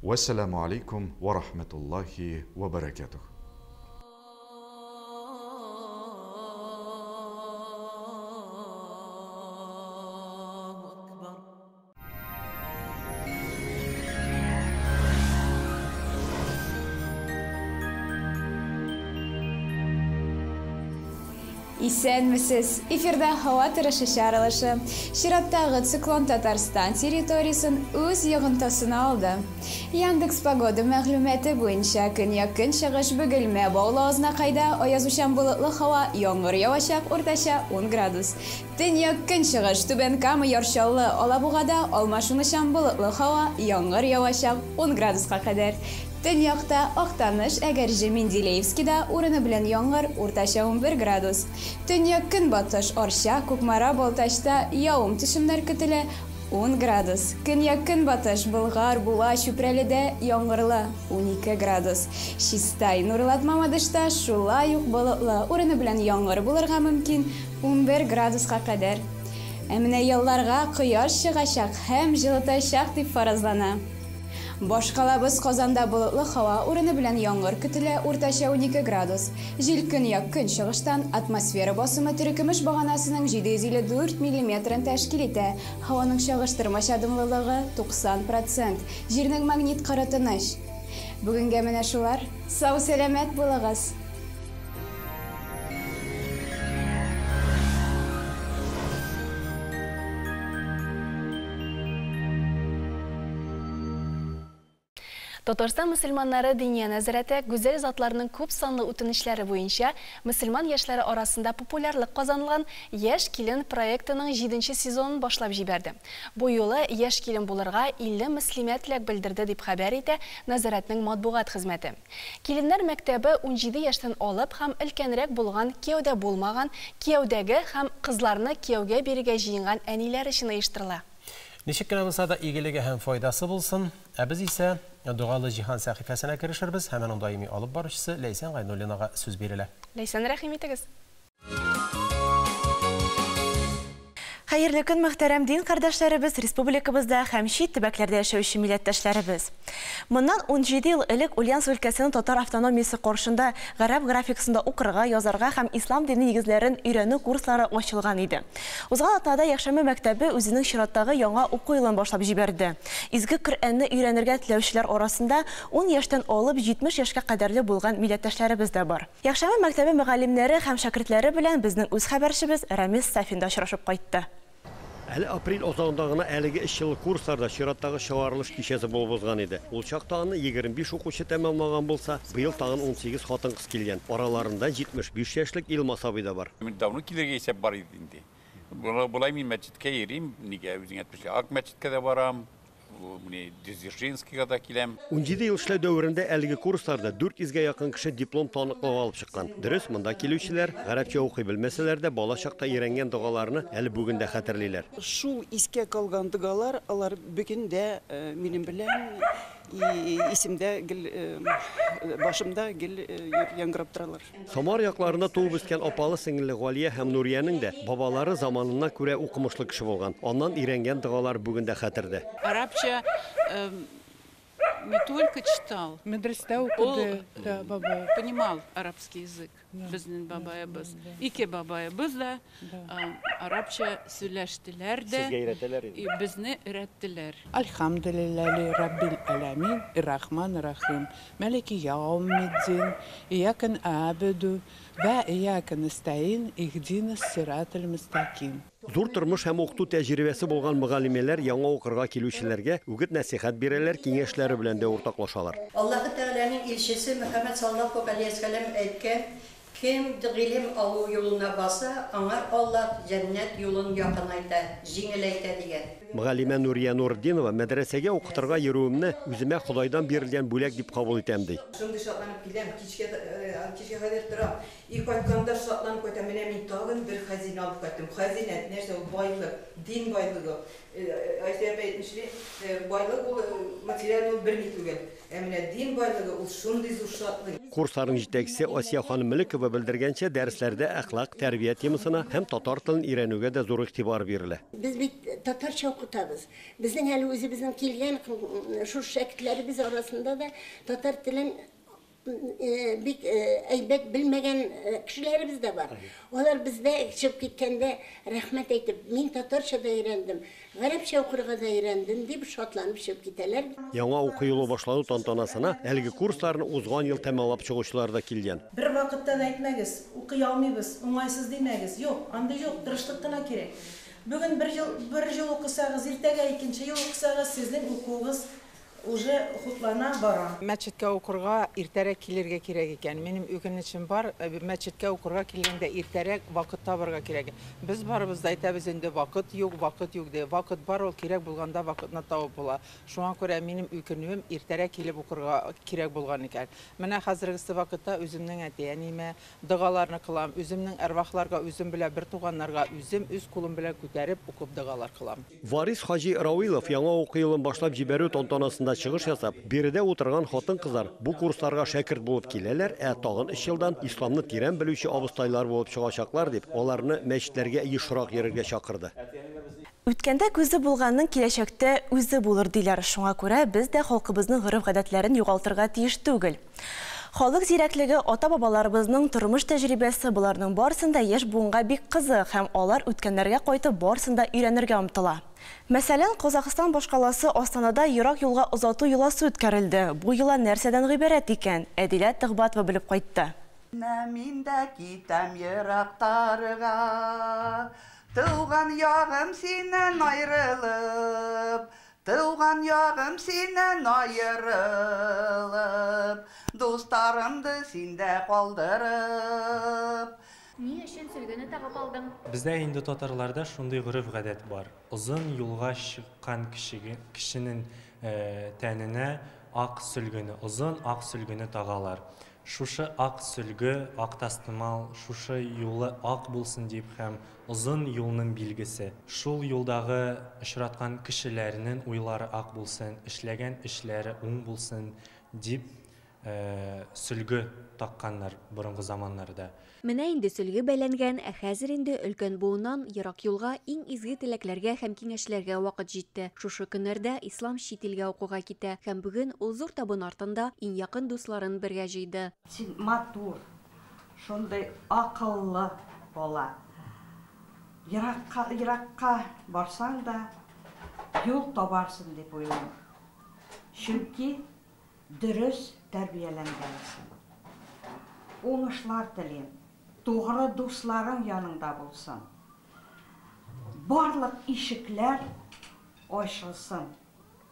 Вәссәламү алейкум вә рахмәтуллаһи вә бәрәкәтүһ. Исәнмесез! Эфирда һава торышы чыгарылышы. Чираттагы циклон Татарстан территориясен үз йогынтысына алды. Яндекс Погода мәгълүматы буенча, көньяк-көнчыгыш Бөгелмә, Баулы, Азнакайда аязучан болытлы һава, яңгыр явачак, уртача 10 градус. Төньяк-көнчыгыш, Түбән Кама, Яр Чаллы, Алабугада алмашынучан болытлы һава, яңгыр явачак, 10 градуска кадәр. Төньякта Актаныш, Әгерҗе, Менделеевскида урыны белән яңгыр, уртача 11 градус. Төньяк-көнбатыш Арча, Кукмара, Балтачта явым-төшемнәр көтелә, 10 градус. Көньяк-көнбатыш Болгар, Буа, Чүпрәледә яңгырлы, 12 градус. Чистай, Нурлат, Мамадышта шулай ук болытлы, урыны белән яңгыр булырга мөмкин, 11 градуска кадәр. Ә менә ялларга кояш чыгачак һәм җылытачак дип фаразлана. Башкалабыз Казанда болытлы һава, урыны белән яңгыр көтелә, уртача 12 градус. Җил көньяк-көнчыгыштан, атмосфера басымы терекөмеш баганасының 754 миллиметрын тәшкил итә. Һаваның чагыштырмача дымлылыгы 90 процент. Җирнең магнит кыры тыныч. Бүгенгә менә шулар. Сау-сәламәт булыгыз! Татарстан мөселманнары Диния нәзарәте гүзәл затларның күп санлы үтенечләре буенча мөселман яшьләре арасында популярлык казанылган Яшь килен проектының җиденче сезонын башлап җибәрде. Бу юлы яшь килен булырга 50 мөслимә теләк белдерде, дип хәбәр итә нәзарәтнең матбугат хезмәте. Киленнәр мәктәбе 17 яшьтән алып һәм өлкәнрәк булган, кияүдә булмаган, кияүдәге һәм кызларны кияүгә бирергә җыенган әниләр өчен оештырыла. Ничек кенә булса да игелеге һәм файдасы булсын. Ә без исә Догалы җиһан сәхифәсенә керешербез һәм аның даими алып баручысы Ләйсән Гайнуллинага сүз бирелә. Ләйсән, рәхим итегез. Хәерле көн, мөхтәрәм дин кардәшләребез, республикабызда һәм чит төбәкләрдә яшәүче милләттәшләребез. Моннан 17 ел элек Ульяновск өлкәсенең татар автономиясе каршында гарәп графикасында укырга, язарга һәм ислам дине нигезләрен өйрәнү курслары ачылган иде. Узган атнада якшәмбе мәктәбе үзенең чираттагы яңа уку елын башлап җибәрде. Изге Коръәнне өйрәнергә теләүчеләр арасында 10 яшьтән алып 70 яшькә кадәрле булган милләттәшләребез дә бар. Якшәмбе мәктәбе мөгаллимнәре һәм шәкертләре белән безнең үз хәбәрчебез Рамис Сафин да очрашып кайтты. Әле апрель азагында гына әлеге өч еллык курсларда чираттагы чыгарылыш кичәсе булып узган иде. Ул чакта аны 25 укучы тәмамлаган булса, быел тагын 18 хатын-кыз килгән. Араларында 75 яшьлек Илмас абый да бар. Мин давно килергә исәп бар иде инде. Болай мин мәчеткә йөрим, нигә үзең әйтмешли, Ак мәчеткә дә барам, менә Дзержинскийга да киләм. 17 ел эшләү дәверендә әлеге курсларда 400гә якын кеше диплом таныклыгы алып чыккан. Дөрес, монда килүчеләр гарәпчә укый белмәсәләр дә, бала чакта өйрәнгән догаларны әле бүген дә хәтерлиләр. Шул искә калган догалар, алар бүген дә минем белән исемдә гел, башымда гел яңгырап торалар. Самар якларында туып үскән апалы сеңелле Галия һәм Нуриянең дә бабалары заманына күрә укымышлы кеше булган. Аннан өйрәнгән догалар бүген дә хәтердә. Арабча не только читал, Медрестә укыды, да, бабай. Понимал арабский язык. Безнең бабаебыз. Ике бабаебыз да арабча сөйләштеләр дә. Сезгә өйрәтәләр иде. Безне өйрәттеләр. Альхамдулиллахи раббил аламин, иррахман рахим, малики яумиддин, ияка набуду ва ияка настаин, ихдина сиратал мустаким. Зур тормыш һәм укыту тәҗрибәсе булган мөгаллимәләр яңа укырга килүчеләргә үгет нәсихәт бирәләр, киңәшләре белән дә уртаклашалар. Аллаһы Тәгаләнең илчесе Мөхәммәд саллаллаһу алейһи ва сәлләм әйткән, кем гыйлем алу юлына баса, аңар Аллаһ җәннәт юлын якынайта, җиңеләйтә дигән. Мөгаллимә Нурия Нурдинова мәдрәсәгә укытырга йөрүемне үземә Ходайдан бирелгән бүләк дип кабул итәм ди. Шундый шатланып киләм, кичкә кадәр торам. И кайтканда шатланып кайтам, менә мин тагын бер хәзинә алып кайттым. Хәзинә нәрсә ул? Байлык, дин байлыгы. Айсә апа әйтмешли, байлык ул материаль ул берни түгел. Ә менә дин байлыгы ул шундый зур шатлык. Курсларның җитәкчесе Асия ханым Мөлекова белдергәнчә, дәресләрдә әхлак, тәрбия темасына һәм татар телен өйрәнүгә дә зур игътибар бирелә. Без бит татарча укытабыз. Безнең әле үзебезнең килгән шул шәкертләребез арасында да татар телен бик әйбәт белмәгән кешеләребез дә бар. Алар бездә чыгып киткәндә рәхмәт әйтеп, мин татарча да өйрәндем, гарәпчә укырга да өйрәндем дип шатланып чыгып китәләр. Яңа уку елы башлану тантанасына әлеге курсларны узган ел тәмамлап чыгучылар да килгән. Бер вакыттан әйтмәгез, укый алмыйбыз, уңайсыз димәгез. Юк, андый юк, тырышлык кына кирәк. Бүген бер ел укысагыз, иртәгә икенче ел укысагыз, сезнең укуыгыз уже хутлана бара. Мәчеткә укырга иртәрәк килергә кирәк икән. Минем үкенечем бар, мәчеткә укырга килгәндә иртәрәк вакыт табарга кирәк. Без барыбыз да әйтәбез инде вакыт юк, вакыт юк ди. Вакыт бар, ул кирәк булганда вакытны табып була. Шуңа күрә минем үкенүем иртәрәк килеп укырга кирәк булган икән. Менә хәзерге вакытта үземнең әти-әниемә догаларны кылам, үземнең әрвахларга, үзем белән бер туганнарга үзем үз кулым белән күтәреп укып догалар кылам. Варис Хаҗи Рауилов яңа уку елын башлап җибәрү тантанасында чыгыш ясап, биредә утырган хатын-кызлар бу курсларга шәкерт булып киләләр, ә тагын 3 елдан исламны тирән белүче абыстайлар булып чыгачаклар дип, аларны мәчетләргә ешрак йөрергә чакырды. Үткәндә күзе булганның киләчәктә үзе булыр диләр. Шуңа күрә без дә халкыбызның гореф-гадәтләрен югалтырга тиеш түгел. Халык зирәклеге, ата-бабаларыбызның тормыш тәҗрибәсе боларның барысын да яшь буынга бик кызык һәм алар үткәннәргә кайтып барысын да өйрәнергә омтыла. Мәсәлән, Казахстан башкаласы Астанада ерак юлга озату йоласы үткәрелде. Бу йола нәрсәдән гыйбарәт икән? Әдилә Тыгбатова белеп кайтты. Мин дә китәм ерактарга, туган ягым синнән аерылып, туган ягым синнән аерылып, дусларымды синдә калдырып. Ни өчен сөлгене тагып алдың? Бездә инде татарларда шундый гореф-гадәт бар. Озын юлга чыккан кешенең тәненә ак сөлгене, озын ак сөлгене тагалар. Шушы ак сөлге, ак тастымал, шушы юлы ак булсын дип һәм озын юлның билгесе. Шул юлдагы очраткан кешеләрнең уйлары ак булсын, эшләгән эшләре уң булсын дип сөлге такканнар борынгы заманнарда. Менә инде сөлге бәйләнгән, ә хәзер инде өлкән буыннан ерак юлга иң изге теләкләргә һәм киңәшләргә вакыт җитте. Шушы көннәрдә Ислам чит илгә укуга китә һәм бүген ул зур табын артында иң якын дусларын бергә җыйды. Син матур, шундый акыллы бала. Еракка, еракка барсаң да юл табарсың дип уйлыйм. Чөнки дөрес тәрбияләнгәнсең. Уңышлар телим. Тугры дусларың яныңда булсын. Барлык ишекләр ачылсын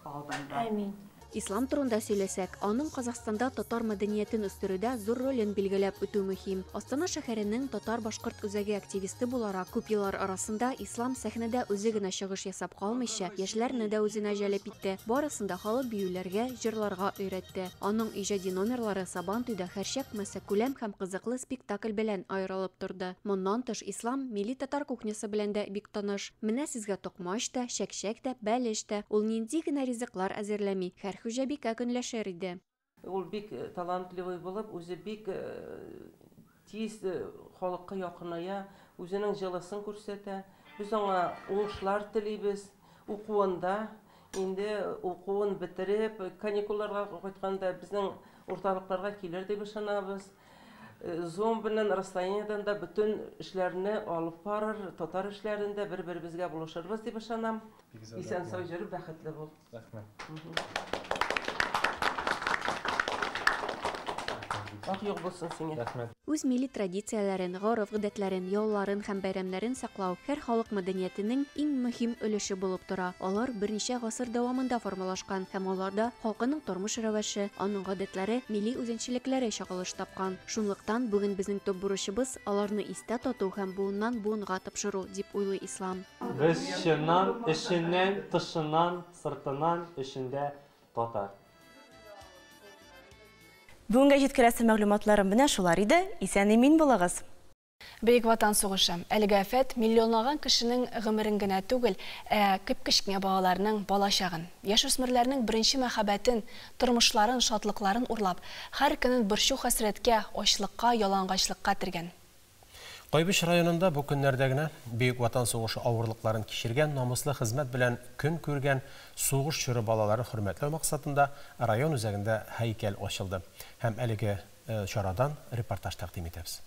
алдыңда. Амин. Ислам турында сөйләсәк, аның Казахстанда татар мәдәниятен үстерүдә зур ролен билгеләп үтү мөһим. Астана шәһәренең татар-башкорт үзәге активисты буларак күп еллар арасында Ислам сәхнәдә үзе генә чыгыш ясап калмыйча, яшьләрне дә үзенә җәлеп итте. Барысын да халык биюләргә, җырларга өйрәтте. Аның иҗади номерлары Сабантуйда һәрчак массакүләм һәм кызыклы спектакль белән аерылып торды. Моннан тыш Ислам милли татар кухнясы белән дә бик таныш. Менә сезгә токмач та, чәкчәк тә, бәлеш тә. Ул нинди генә ризыклар әзерләми. Һәр хуҗабикә көнләшер иде. Ул бик талантливый булып, үзе бик тиз халыкка якыная, үзенең җылысын күрсәтә. Без аңа уңышлар телибез. Укуында, инде укуын бетереп, каникулларга кайтканда безнең урталыкларга килер дип ышанабыз. Zoom белән расстояниедан да бөтен эшләрне алып барыр, татар эшләрендә бер-беребезгә булышырбыз дип ышанам. Исән сау йөреп, бәхетле бул. Рәхмәт. Ак юк булсын сиңа. Рәхмәт. Үз милли традицияләрен, гореф-гадәтләрен, йолаларын һәм бәйрәмнәрен саклау һәр халык мәдәниятенең иң мөһим өлеше булып тора. Алар берничә гасыр дәвамында формалашкан һәм аларда халкының тормыш рәвеше, аның гадәтләре, милли үзенчәлекләре чагылыш тапкан. Шунлыктан бүген безнең төп бурычыбыз аларны истә тоту һәм буыннан буынга тапшыру, дип уйлый Ислам. Без чыннан, эченнән, тышыннан, сыртыннан, эчендә татар. Бүгенгә җиткерәсе мәгълүматларым менә шулар иде. Исән-имин булыгыз. Бөек Ватан сугышы. Әлеге афәт миллионлаган кешенең гомерен генә түгел, ә кеп-кечкенә балаларның балачагын, яшүсмерләрнең беренче мәхәббәтен, тормышларын, шатлыкларын урлап, һәр көнен борчу-хәсрәткә, ачлыкка, ялангачлыкка тергән. Кайбыч районында бу көннәрдә генә Бөек Ватан сугышы авырлыкларын кичергән, намуслы хезмәт белән көн күргән сугыш чоры балаларын хөрмәтләү максатында район үзәгендә һәйкәл ачылды. Һәм әлеге чарадан репортаж тәкъдим итәбез.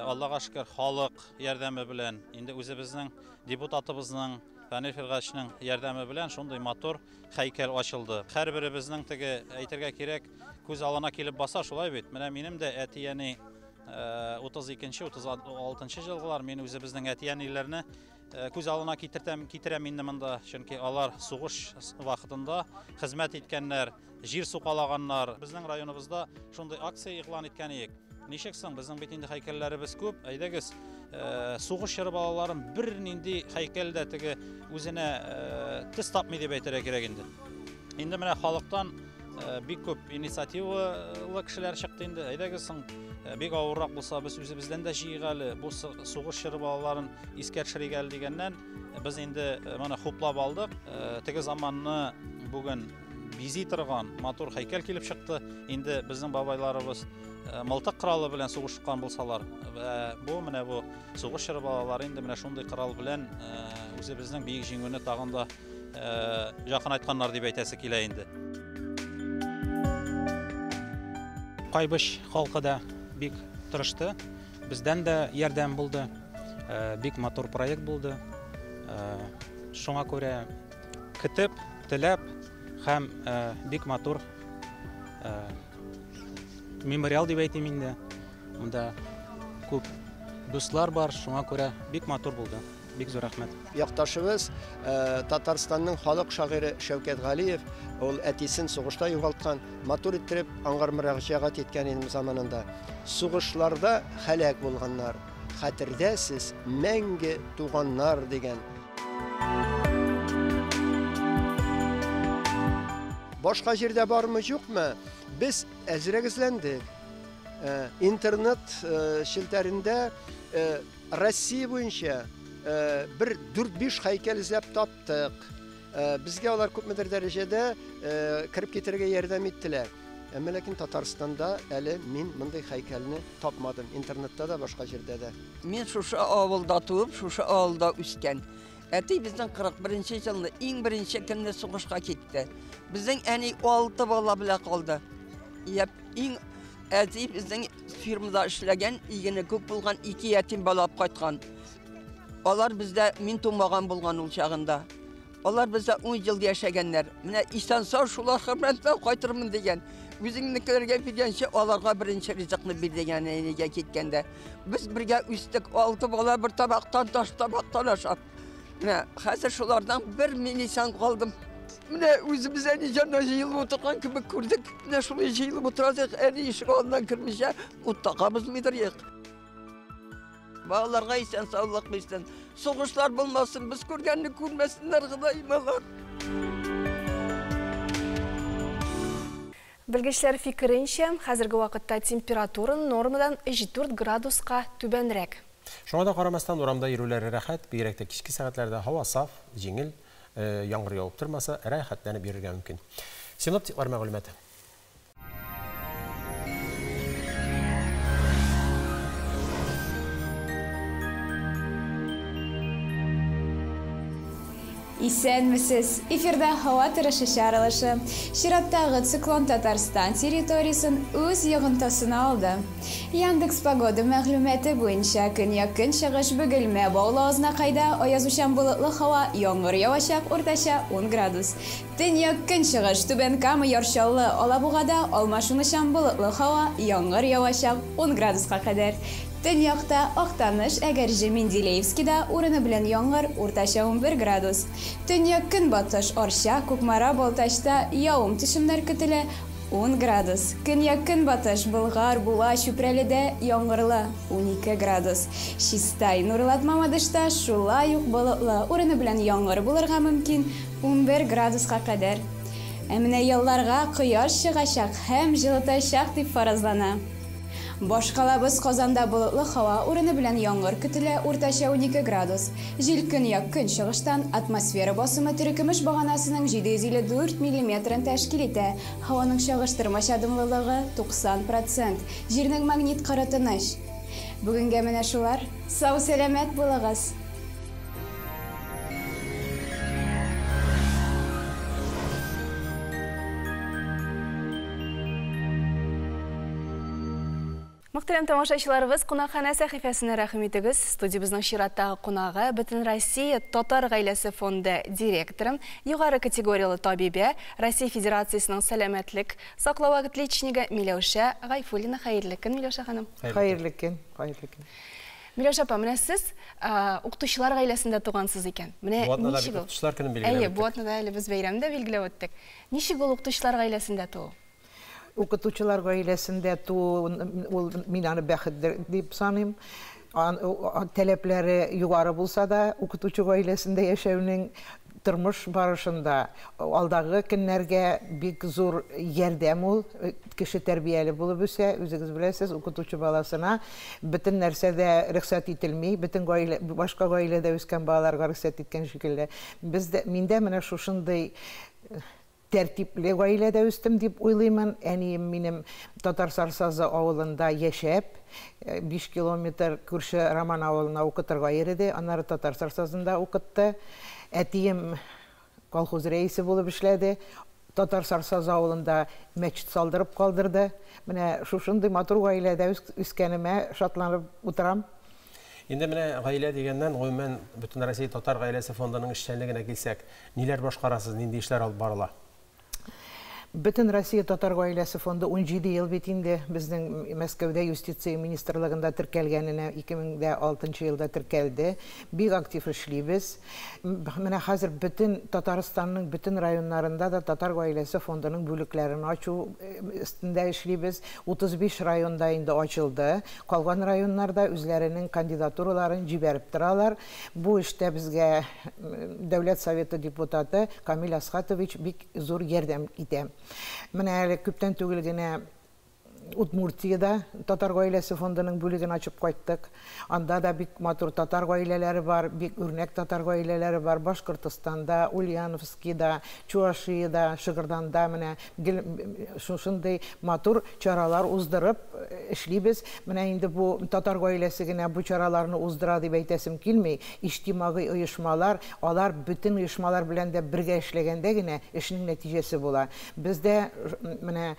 Аллаға Аллага шөкер, халык ярдәме белән, инде үзебезнең депутатыбызның, Фәнил Фиргачның ярдәме белән шундый матур һәйкәл ачылды. Һәрберебезнең теге әйтергә кирәк, күз алдына килеп баса, шулай бит. Менә минем дә әти-әни 32-нче, 36 елгылар, мин үзебезнең әти-әниләрне күз алдына китертәм, китерәм инде монда, чөнки алар сугыш вакытында хезмәт иткәннәр, җир сукалаганнар. Безнең районыбызда шундый акция игълан иткән идек. Ничек соң, безнең бит инде һәйкәлләребез күп. Әйдәгез, сугыш чоры балаларын бернинди һәйкәл дә теге үзенә төс тапмый дип әйтергә кирәк инде. Инде менә халыктан бик күп инициативалы кешеләр чыкты инде. Әйдәгез соң, бик авыррак булса, без үзебездән дә җыйыйк әле, бу сугыш чоры балаларын искә төшерик әле дигәннән, без инде моны хуплап алдык. Теге заманны бүген бизи торган матур һәйкәл килеп чыкты. Инде безнең бабайларыбыз мылтык коралы белән сугышкан булсалар, бу менә бу сугыш чоры балалары инде менә шундый корал белән үзебезнең бөек җиңүне тагын да якынайтканнар дип әйтәсе килә инде. Кайбыч халкы да бик тырышты, бездән дә ярдәм булды, бик матур проект булды. Шуңа күрә көтеп, теләп һәм бик матур мемориал дип әйтим инде. Монда күп дуслар бар, шуңа күрә бик матур булды. Бик зур рәхмәт. Якташыбыз, Татарстанның халык шагыйре Шәүкәт Галиев, ул әтисен сугышта югалткан, матур иттереп аңгар мөрәҗәгать иткән инде заманында. Сугышларда һәлак булганнар, хәтердә сез мәңге туганнар дигән. Башка җирдә бармы, юкмы? Без әзрәк эзләндек. Интернет челтәрендә Россия буенча бер дүрт-биш һәйкәл эзләп таптык. Безгә алар күпмедер дәрәҗәдә кереп китәргә ярдәм иттеләр. Әмма ләкин Татарстанда әле мин мондый һәйкәлне тапмадым. Интернетта да, башка җирдә дә. Мин шушы авылда туып, шушы авылда үскән. Әти безнең кырык беренче елны иң беренче көнне сугышка китте. Безнең әни 6 бала белән калды. Яп, иң әти безнең фирмада эшләгән, игене күп булган 2 ятим бала алып кайткан. Алар бездә мин тумаган булган ул чагында. Алар бездә 10 ел яшәгәннәр. Менә исән сау шулар хөрмәтләп кайтырмын дигән. Үзеңнекеләргә биргәнче аларга беренче ризыкны бир дигән әнигә киткәндә. Без бергә үстек, 6 бала бер табактан, таш табактан ашап. Менә хәзер шулардан бер мин исән калдым. Менә үзебез әни җанына җыелып утырган кебек күрдек. Менә шулай җыелып утырасык, әни ишек алдыннан кермичә ут такабызмыйдыр юк. Балаларга исән саулык бирсен. Сугышлар булмасын, без күргәнне күрмәсеннәр Ходаем алар. Белгечләр фикеренчә, хәзерге вакытта температура нормадан 3-4 градуска түбәнрәк. Шуңа да карамастан урамда йөрүләре рәхәт, бигрәк тә кичке сәгатьләрдә һава саф, җиңел, яңгыр явып тормаса, рәхәтләнеп йөрергә мөмкин. Синоптиклар мәгълүматы. Исәнмесез! Эфирда һава торышы чыгарылышы. Чираттагы циклон Татарстан территориясен үз йогынтысына алды. Яндекс Погода мәгълүматы буенча көньяк-көнчыгыш Бөгелмә Баулы Азнакайда аязучан болытлы һава, яңгыр явачак, уртача 10 градус. Төньяк-көнчыгыш Түбән Кама, Яр Чаллы, Алабугада алмашынучан болытлы һава, яңгыр явачак 10 градуска кадәр. Төньякта Актаныш, Әгерҗе, Менделеевскида урыны белән яңгыр, уртача 11 градус. Төньяк-көнбатыш Арча, Кукмара, Балтачта явым төшемнәр көтелә 10 градус. Көньяк-көнбатыш Болгар, Буа, Чүпрәледә яңгырлы 12 градус. Чистай, Нурлат, Мамадышта шулай ук болытлы, урыны белән яңгыр булырга мөмкин 11 градуска кадәр. Ә менә ялларга кояш чыгачак һәм җылытачак дип фаразлана. Башкалабыз Казанда болытлы һава, урыны белән яңгыр көтелә, уртача 12 градус. Җил көньяк-көнчыгыштан, атмосфера басымы терекөмеш баганасының 754 миллиметрын тәшкил итә. Һаваның чагыштырмача дымлылыгы 90%. Җирнең магнит кыры тыныч. Бүгенгә менә шулар. Сау-сәламәт булыгыз! Мөхтәрәм тамашачыларыбыз, кунакханә сәхифәсенә рәхим итегез. Студиябезнең чираттагы кунагы Бөтенроссия татар гаиләсе фонды директоры, югары категорияле табибә, Россия Федерациясенең сәламәтлек саклау отличнигы Миләүшә Гайфуллина. Хәерле көн, Миләүшә ханым. Хәерле көн, хәерле көн. Миләүшә апа, менә сез укытучылар гаиләсендә тугансыз икән. Менә Бу атнада ничек бит ул? укытучылар көнен билгеләп Әйе, бу үттек. атнада әле без бәйрәм дә билгеләп үттек. Ничек ул укытучылар гаиләсендә туу? Укытучылар гаиләсендә туу, ул мин аны бәхет дип саныйм. Таләпләре югары булса да, укытучы гаиләсендә яшәүнең тормыш барышында алдагы көннәргә бик зур ярдәм ул. Кеше тәрбияле булып үсә, үзегез беләсез, укытучы баласына бөтен нәрсә дә рөхсәт ителми, бөтен гаилә, башка гаиләдә үскән балаларга рөхсәт иткән шикелле. Без дә, мин дә менә шушындый тәртипле гаиләдә үстем дип уйлыймын. Әнием минем Татар Сарсазы авылында яшәп, 5 километр күрше Роман авылына укытырга йөрде, аннары Татар Сарсазында укытты. Әтием колхоз рәисе булып эшләде. Татар Сарсазы авылында мәчет салдырып калдырды. Менә шушындый матур гаиләдә үскәнемә шатланып утырам. Инде менә гаилә дигәннән, гомумән, Бөтенроссия татар гаиләсе фондының эшчәнлегенә килсәк, ниләр башкарасыз, нинди эшләр алып барыла? Бөтен Россия татар гаиләсе фонды 17 ел бит инде безнең Мәскәүдә юстиция министрлыгында теркәлгәненә 2006 елда теркәлде. Бик актив эшлибез. Менә хәзер бөтен Татарстанның бөтен районнарында да татар гаиләсе фондының бүлекләрен ачу өстендә эшлибез. 35 районда инде ачылды. Калган районнарда үзләренең кандидатураларын җибәреп торалар. Бу эштә безгә Дәүләт Советы депутаты Камил Асхатович бик зур ярдәм итә. Менә әле күптән түгел генә Удмуртиядә татар гаиләсе фондының бүлеген ачып кайттык. Анда да бик матур татар гаиләләре бар, бик үрнәк татар гаиләләре бар. Башкортостанда, Ульяновскида, Чувашиядә, Шыгырданда менә гел шушындый матур чаралар уздырып эшлибез. Менә инде бу татар гаиләсе генә бу чараларны уздыра дип әйтәсем килми. Иҗтимагый оешмалар, алар бөтен оешмалар белән дә бергә эшләгәндә генә эшнең нәтиҗәсе була. Бездә менә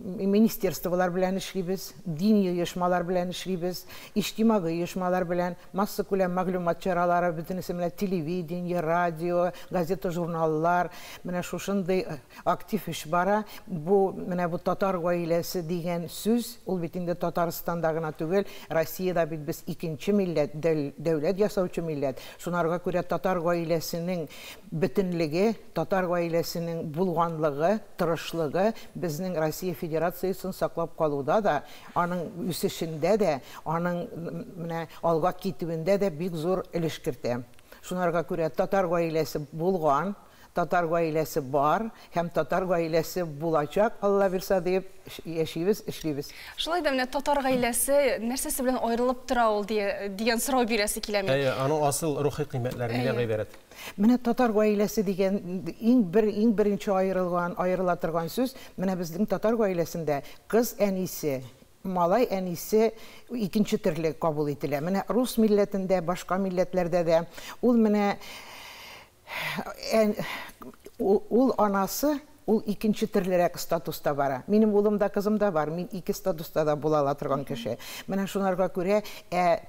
министерстволар белән эшлибез, дини оешмалар белән эшлибез, иҗтимагый оешмалар белән, массакүләм мәгълүмат чаралары, бөтенесе менә телевидение, радио, газета, журналлар, менә шушындый актив эш бара. Бу менә бу татар гаиләсе дигән сүз, ул бит инде Татарстанда гына түгел, Россиядә бит без икенче милләт, дәүләт ясаучы милләт. Шунарга күрә татар гаиләсенең бөтенлеге, татар гаиләсенең булганлыгы, тырышлыгы безнең Россия Федерациясен саклап калуда да, аның үсешендә дә, аның менә алга китүендә дә бик зур өлеш кертә. Шунарга күрә татар гаиләсе булган, татар гаиләсе бар һәм татар гаиләсе булачак, Алла бирса диеп яшибез, эшлибез. Шулай да менә татар гаиләсе нәрсәсе белән аерылып тора ул дигән сорау бирәсе килә миңа. Әйе, аның асыл рухи кыйммәтләре нидән гыйбарәт? Менә татар гаиләсе дигән иң беренче аерыла торган сүз, менә безнең татар гаиләсендә кыз әнисе, малай әнисе икенче төрле кабул ителә. Менә рус милләтендә, башка милләтләрдә дә ул менә ул анасы, ул икенче төрлерәк статуста бара. Минем улым да, кызым да бар, мин ике статуста да була ала торган кеше. Менә шунарга күрә,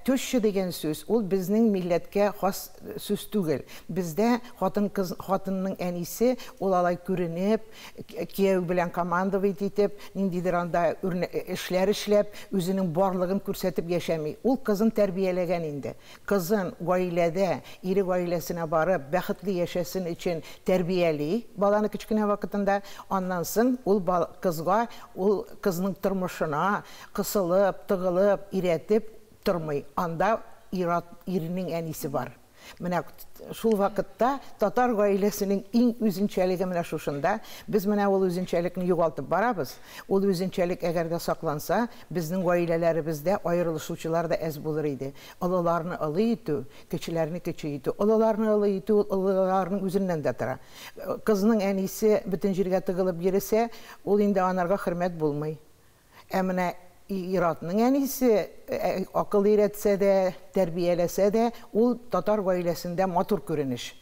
теща дигән сүз, ул безнең милләткә хас сүз түгел. Бездә хатынның әнисе, ул алай күренеп, кияү белән командовать итеп, ниндидер анда эшләр эшләп, үзенең барлыгын күрсәтеп яшәми. Ул кызын тәрбияләгән инде. Кызын гаиләдә, ире гаиләсенә барып, бәхетле яшәсен өчен тәрбияли баланы кечкенә вакытында. Аннан соң ул кызга, ул кызның тормышына кысылып, тыгылып, өйрәтеп тормый. Анда иренең әнисе бар. Менә шул вакытта татар гаиләсенең иң үзенчәлеге менә шушында. Без менә ул үзенчәлекне югалтып барабыз. Ул үзенчәлек әгәр дә сакланса, безнең гаиләләребездә аерылышучылар да әз булыр иде. Олыларны олы итү, кечеләрне кече итү. Олыларны олы итү олыларның үзеннән дә тора. Кызның әнисе бөтен җиргә тыгылып йөресә, ул инде анарга хөрмәт булмый. Ә менә иратның әнисе акыл өйрәтсә дә, тәрбияләсә дә, ул татар гаиләсендә матур күренеш.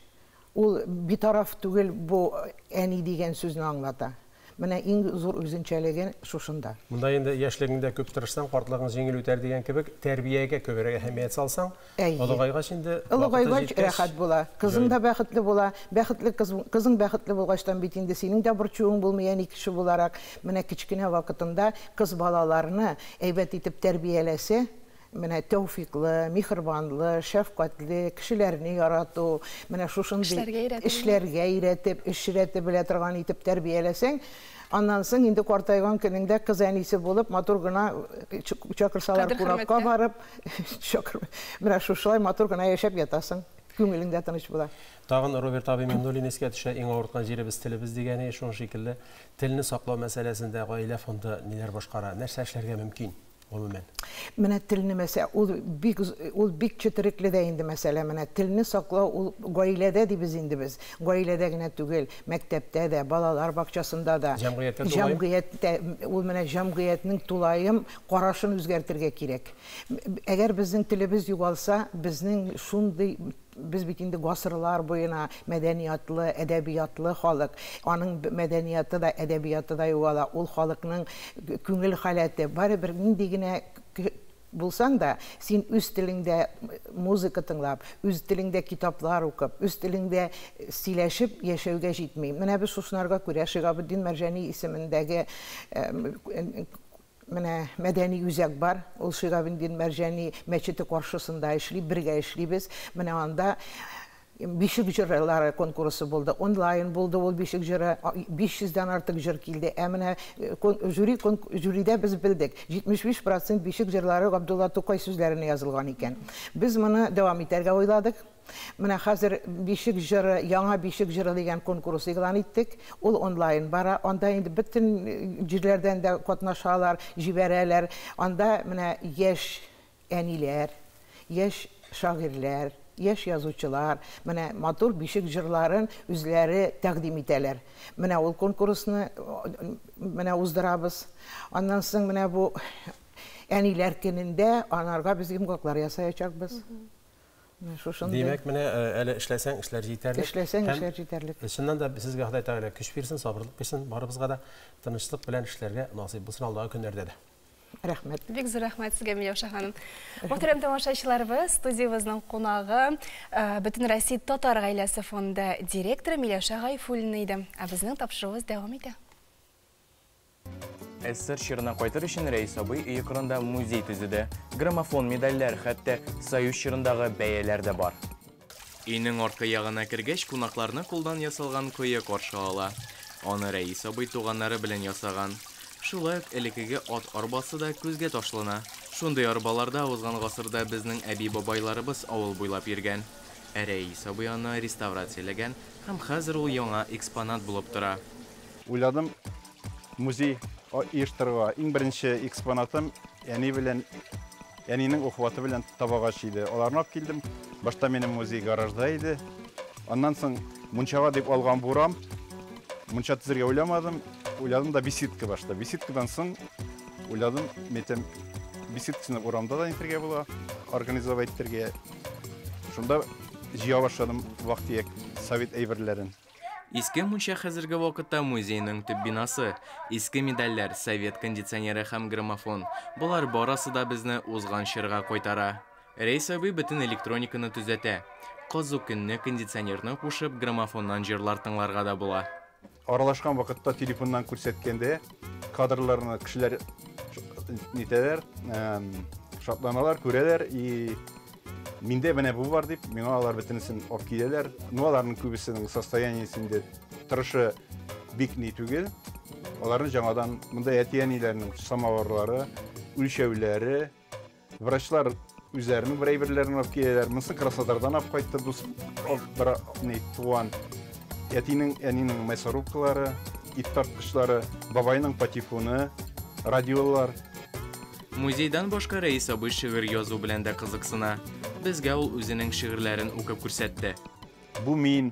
Ул битараф түгел бу әни дигән сүзне аңлата. Менә иң зур үзенчәлеге шушында. Монда инде яшьлегеңдә күп тырышсаң, картлыгың җиңел үтәр дигән кебек, тәрбиягә күбрәк әһәмият салсаң, олыгайгач инде олыгайгач рәхәт була. Кызың да бәхетле була. Бәхетле кыз, кызың бәхетле булгачтан бит инде синең дә борчуың булмый әни кеше буларак. Менә кечкенә вакытында кыз балаларны әйбәт итеп тәрбияләсә, менә тәүфиклы, миһербанлы, шәфкатьле, кешеләрне ярату, менә шушындый эшләргә өйрәтеп, эш рәте белә торган итеп тәрбияләсәң, аннан соң инде картайган көнеңдә кыз әнисе булып, матур гына чакырсалар кунакка барып, менә шушылай матур гына яшәп ятасың. Күңелең дә тыныч була. Тагын Роберт абый Миңнуллин искә төшә, иң авырткан җиребез телебез дигәне, шуның шикелле телне саклау мәсьәләсендә гаилә фонды ниләр башкара, нәрсә эшләргә мөмкин? Гомумән. Менә телне мәсәлә, ул бик четерекле дә инде мәсьәлә. Менә телне саклау ул гаиләдә дибез инде без. Гаиләдә генә түгел, мәктәптә дә, балалар бакчасында да. Җәмгыятьтә тулаем. Җәмгыятьтә ул менә җәмгыятьнең тулаем карашын үзгәртергә кирәк. Әгәр безнең телебез югалса, безнең шундый без бит инде гасырлар буена мәдәниятлы, әдәбиятлы халык. Аның мәдәнияты да, әдәбияты да югала. Ул халыкның күңел халәте. Барыбер нинди генә булсаң да, син үз телеңдә музыка тыңлап, үз телеңдә китаплар укып, үз телеңдә сөйләшеп яшәүгә җитми. Менә без шушынарга күрә Шиһабетдин Мәрҗани исемендәге менә мәдәни үзәк бар. Ул Шиһабетдин Мәрҗани мәчете каршысында эшли, бергә эшлибез. Менә анда бишек җырлары конкурсы булды. Онлайн булды ул бишек җыры. 500дән артык җыр килде. Ә менә жюри жюрида без белдек. 75% бишек җырлары Габдулла Тукай сүзләренә язылган икән. Без моны дәвам итәргә уйладык. Менә хәзер бишек җыры, яңа бишек җыры дигән конкурс игълан иттек. Ул онлайн бара. Анда инде бөтен җирләрдән дә катнашалар, җибәрәләр. Анда менә яшь әниләр, яшь шагыйрьләр, яшь язучылар, менә матур бишек җырларын үзләре тәкъдим итәләр. Менә ул конкурсны менә уздырабыз. Аннан соң менә бу әниләр көнендә анарга без йомгаклар ясаячакбыз. Димәк, менә әле эшләсәң, эшләр җитәрлек. Эшләсәң, эшләр җитәрлек. Чыннан да сезгә Ходай Тәгалә көч бирсен, сабырлык бирсен, барыбызга да тынычлык белән эшләргә насыйп булсын алдагы көннәрдә дә. Рәхмәт. Бик зур рәхмәт сезгә, Миләүшә ханым. Мөхтәрәм тамашачыларыбыз, студиябезнең кунагы Бөтен Россия татар гаиләсе фонды директоры Миләүшә Гайфуллина иде. Ә безнең тапшыруыбыз дәвам итә. СССР чорына кайтыр өчен Рәис абый өе кырында музей төзеде. Граммофон, медальләр, хәтта Союз чорындагы бәяләр дә бар. Өйнең арткы ягына кергәч, кунакларны кулдан ясалган кое каршы ала. Аны Рәис абый туганнары белән ясаган. Шулай ук элеккеге ат арбасы да күзгә ташлана. Шундый арбаларда узган гасырда безнең әби-бабайларыбыз авыл буйлап йөргән. Ә Рәис абый аны реставрацияләгән һәм хәзер ул яңа экспонат булып тора. Уйладым музей оештырырга. Иң беренче экспонатым әни белән әнинең ухваты белән табагач иде. Аларны алып килдем. Башта минем музей гаражда иде. Аннан соң мунчага дип алган бурам. Мунча төзергә уйламадым. Уйладым да беседка башта. Беседкадан соң уйладым, мәйтәм, беседкасны урамда да итәргә була, организовать итәргә. Шунда җыя башладым вак-төяк совет әйберләрен. Иске мунча хәзерге вакытта музейның төп бинасы. Иске медальләр, совет кондиционеры һәм граммофон. Болар барысы да безне узган чорга кайтара. Рәис абый бөтен электрониканы төзәтә. Кызу көнне кондиционерны кушып, граммофоннан җырлар тыңларга да була. Аралашкан вакытта телефоннан күрсәткәндә кадрларны кешеләр нитәләр, шатланалар, күрәләр и миндә менә бу бар дип, миңа алар бөтенесен алып киләләр. Ну, аларның күбесенең состояниесе инде торышы бик ни түгел. Аларны яңадан монда әти-әниләрнең самоварлары, үлчәүләре, врачлар үзләренең бер әйберләрен алып киләләр. Монысы Краснодардан алып кайтты дус бер ни туган. Әтинең, әнинең мясорубкалары, ит тарткычлары, бабайның патефоны, радиолар. Музейдан башка Рәис абый шигырь язу белән дә кызыксына. Безгә ул үзенең шигырьләрен укып күрсәтте. Бу мин.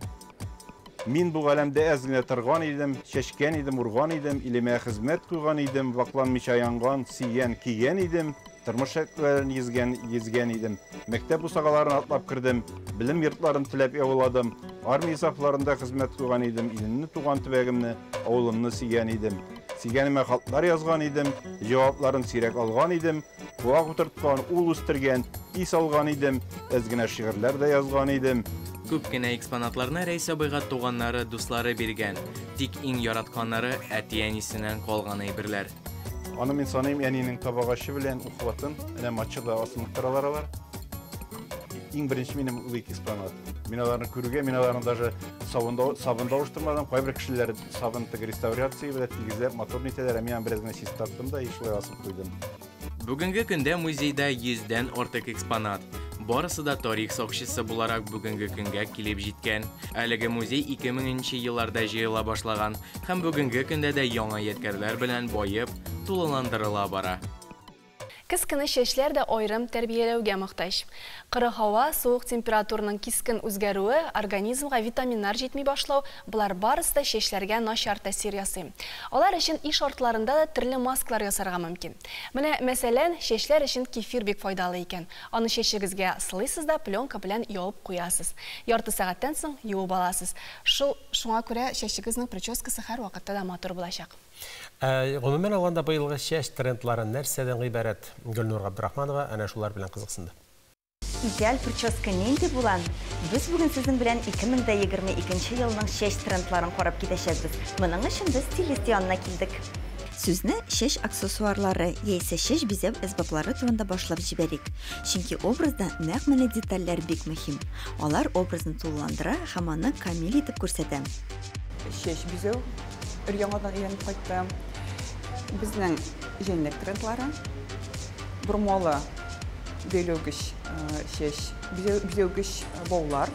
Мин бу галәмдә әз генә торган идем, чәчкән идем, урган идем, илемә хезмәт куйган идем, вакланмыйча янган, сөйгән, кигән идем. Тормыш чәчәкләрен йөзгән, йөзгән идем. Мәктәп бусагаларын атлап кердем, белем йортларын теләп яуладым. Армия сафларында хезмәт куйган идем, илемне, туган төбәгемне, авылымны сөйгән идем. Сөйгәнемә хатлар язган идем, җавапларын сирәк алган идем. Куак утырткан, ул үстергән, ис алган идем, әз генә шигырьләр дә язган идем. Күп кенә экспонатларны Рәис абыйга туганнары, дуслары биргән. Тик иң яратканнары әти-әнисеннән калган әйберләр. Аны мин саныйм әнинең табагачы белән ухватын, әнә матчада асылынып торалар алар. Иң беренче минем ул ике экспонат. Мин аларны күрүгә, мин аларны даже сабында, сабында алыштырмадым. Кайбер кешеләр сабын теге реставрация белән тигезләп, матур нитәләр, ә мин аны бераз генә чистарттым да и шулай асып куйдым. Бүгенге көндә музейда йөздән артык экспонат. Барысы да тарих сакчысы буларак бүгенге көнгә килеп җиткән. Әлеге музей 2000 нче елларда җыела башлаган һәм бүгенге көндә дә яңа ядкәрләр белән баеп, тулыландырыла бара. Көз көне чәчләр дә аерым тәрбияләүгә мохтаҗ. Коры һава, суык температураның кискен үзгәрүе, организмга витаминнар җитми башлау, болар барысы да чәчләргә начар тәэсир ясый. Алар өчен өй шартларында да төрле маскалар ясарга мөмкин. Менә, мәсәлән, чәчләр өчен кефир бик файдалы икән. Аны чәчегезгә сылыйсыз да пленка белән ябып куясыз. Ярты сәгатьтән соң юып аласыз. Шул, шуңа күрә чәчегезнең прическасы һәрвакытта да матур булачак. Ә, гомумән алганда, быелгы чәч трендлары нәрсәдән гыйбарәт? Гөлнур Габдрахманова әнә шулар белән кызыксынды. Идеаль прическа нинди була? Без бүген сезнең белән 2022 елның чәч трендларын карап китәчәкбез. Моның өчен без стилист янына килдек. Сүзне чәч аксессуарлары яисә чәч бизәү әсбаплары турында башлап җибәрик. Чөнки образда нәкъ менә детальләр бик мөһим. Алар образны тулыландыра һәм аны камил итеп күрсәтә. Чәч бизәү өр-яңадан өйрәнеп кайттым. Безнең җәнлек трендлары, бормалы бәйләүгеч чәч, бизәүгеч баулар,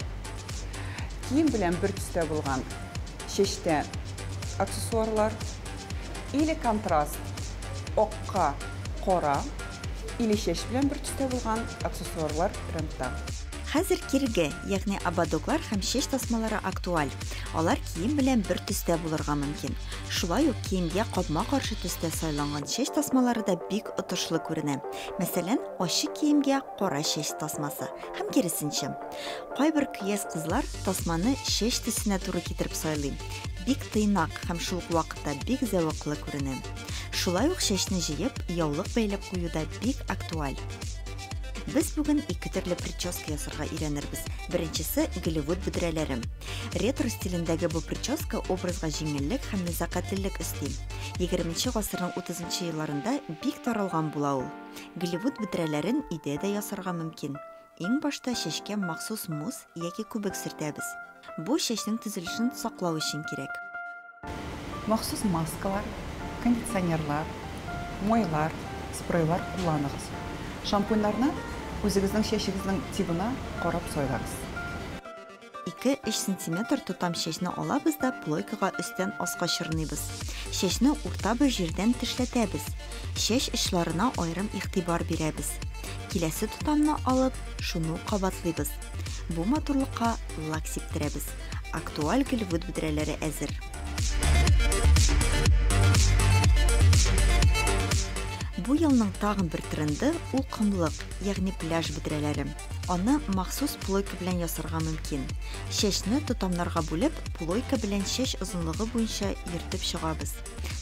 кием белән бер төстә булган чәчтә аксессуарлар, или контраст акка кара, или чәч белән бер төстә булган аксессуарлар трендта. Хәзер кирге, ягъни ободоклар һәм чәч тасмалары актуаль. Алар кием белән бер төстә булырга мөмкин. Шулай ук киемгә капма-каршы төстә сайланган чәч тасмалары да бик отышлы күренә. Мәсәлән, ачык киемгә кара чәч тасмасы һәм киресенчә. Кайбер көяз кызлар тасманы чәч төсенә туры китереп сайлый. Бик тыйнак һәм шул ук вакытта бик зәвыклы күренә. Шулай ук чәчне җыеп, яулык бәйләп кую да бик актуаль. Без бүген ике төрле прическа ясарга өйрәнербез. Беренчесе, Голливуд бөдрәләре. Ретро стилендәге бу прическа образга җиңеллек һәм нәзакәтлелек өсти. Егерменче гасырның утызынчы елларында бик таралган була ул. Голливуд бөдрәләрен өйдә дә ясарга мөмкин. Иң башта чәчкә махсус мусс яки күбек сөртәбез. Бу чәчнең төзелешен саклау өчен кирәк. Махсус маскалар, кондиционерлар, майлар, спрейлар кулланыгыз. Шампуньнарны үзегезнең чәчегезнең тибына карап сайлагыз. Ике-өч сантиметр тотам чәчне алабыз да плойкага өстән аска чорныйбыз. Чәчне урта бер җирдән тешләтәбез. Чәч очларына аерым игътибар бирәбез. Киләсе тотамны алып, шуны ук кабатлыйбыз. Бу матурлыкка лак сиптерәбез. Актуаль Голливуд бөдрәләре әзер. Бу елның тагын бер тренды, ул комлык, ягъни пляж бөдрәләре. Аны махсус плойка белән ясарга мөмкин. Чәчне тотамнарга бүлеп, плойка белән чәч озынлыгы буенча йөртеп чыгабыз.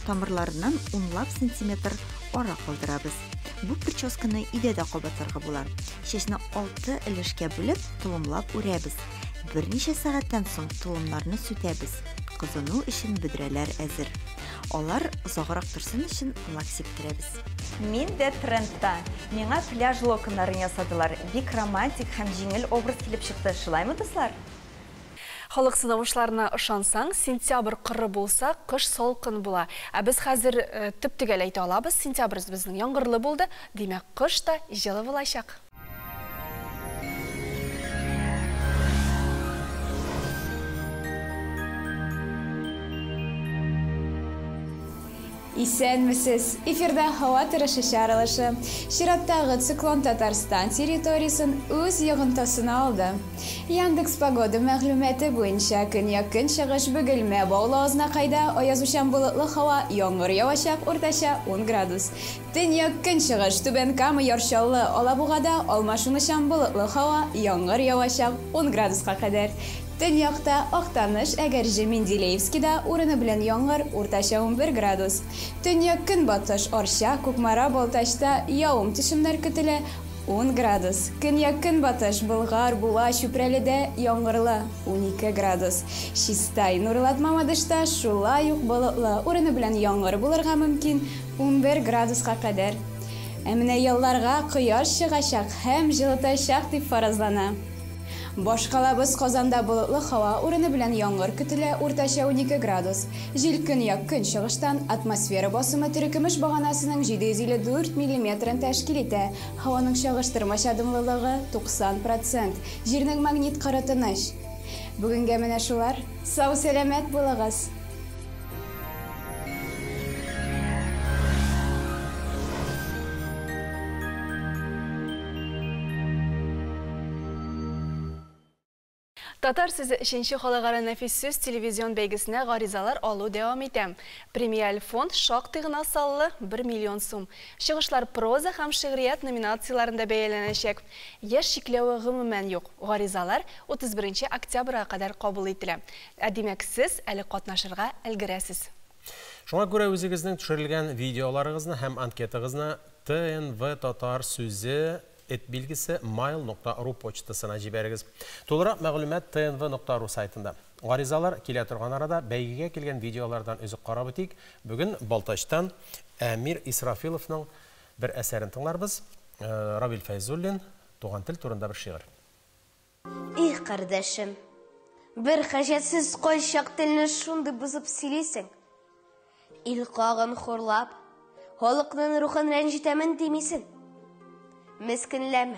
Тамырларыннан унлап сантиметр ара калдырабыз. Бу прическаны өйдә дә кабатларга була. Чәчне алты өлешкә бүлеп, толымлап үрәбез. Берничә сәгатьтән соң толымнарны сүтәбез. Кызыну өчен бөдрәләр әзер. Алар озаграк торсын өчен лак сиптерәбез. Мин дә трендта. Миңа пляж локоннарын ясадылар. Бик романтик һәм җиңел образ килеп чыкты, шулаймы, дуслар? Халык сынамышларына ышансаң, сентябрь коры булса, кыш салкын була. Ә без хәзер төп-төгәл әйтә алабыз, сентябрь безнең яңгырлы булды, димәк, кыш та җылы булачак. Исәнмесез! Эфирда һава торышы чыгарылышы. Чираттагы циклон Татарстан территориясен үз йогынтысына алды. Яндекс Погода мәгълүматы буенча көньяк-көнчыгыш Бөгелмә, Баулы, Азнакайда аязучан болытлы һава, яңгыр явачак, уртача 10 градус. Төньяк-көнчыгыш Түбән Кама, Яр Чаллы, Алабугада алмашынучан болытлы һава, яңгыр явачак, 10 градуска кадәр. Төньякта Актаныш, Әгерҗе, Менделеевскида урыны белән яңгыр, уртача 11 градус. Төньяк-көнбатыш Арча, Кукмара, Балтачта явым-төшемнәр көтелә, 10 градус. Көньяк-көнбатыш Болгар, Буа, Чүпрәледә яңгырлы, 12 градус. Чистай, Нурлат, Мамадышта шулай ук болытлы, урыны белән яңгыр булырга мөмкин, 11 градуска кадәр. Ә менә ялларга кояш чыгачак һәм җылытачак дип фаразлана. Башкалабыз Казанда болытлы һава, урыны белән яңгыр көтелә, уртача 12 градус. Җил көньяк-көнчыгыштан, атмосфера басымы терекөмеш баганасының 754 миллиметрын тәшкил итә. Һаваның чагыштырмача дымлылыгы 90 процент. Җирнең магнит кыры тыныч. Бүгенгә менә шулар. Сау-сәламәт булыгыз! Татар сүзе өченче халыкара нәфис сүз телевизион бәйгесенә гаризалар алу дәвам итә. Премиаль фонд шактый гына саллы, 1 миллион сум. Чыгышлар проза һәм шигърият номинацияләрендә бәяләнәчәк. Яшь чикләве гомумән юк. Гаризалар 31 октябрьгә кадәр кабул ителә. Ә димәк, сез әле катнашырга өлгерәсез. Шуңа күрә үзегезнең төшерелгән видеоларыгызны һәм анкетагызны ТНВ татар сүзе эт билгесе mail нокта ру почтасына җибәрегез. Тулырак мәгълүмат тнв нокта ру сайтында. Гаризалар килә торган арада бәйгегә килгән видеолардан өзек карап үтик. Бүген Балтачтан Әмир Исрафиловның бер әсәрен тыңларбыз. Равил Фәйзуллин, туган тел турында бер шигырь. Их, кардәшем, бер хаҗәтсез кайчак телне шундый бозып сөйлисең. Ил кагын хурлап, халыкның рухын рәнҗетәмен димисең. Мескенләмә,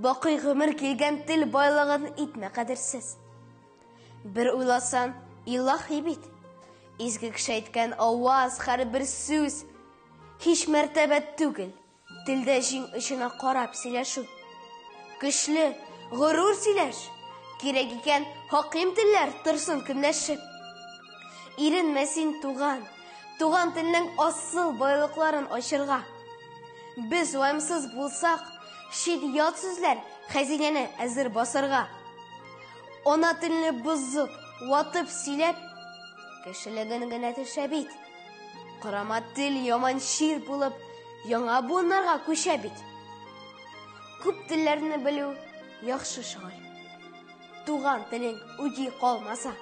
бакый гомер килгән тел байлыгын итмә кадерсез. Бер уйласан, илаһи бит. Изге кеше әйткән аваз, һәрбер сүз һич мәртәбә түгел. Телдә җиң очына карап сөйләшү. Көчле, горур сөйләш. Кирәк икән, хаким телләр торсын көнләшеп. Иренмә син туган, туган телнең асыл байлыкларын ачырга. Без ваемсыз булсак, чит ят сүзләр хәзинәне әзер басарга. Ана телне бозып, ватып сөйләп, кешелеген генә төшә бит. Корама тел яман чир булып, яңа буыннарга күчә бит. Күп телләрне белү яхшы шөгыль. Туган телең үги калмаса.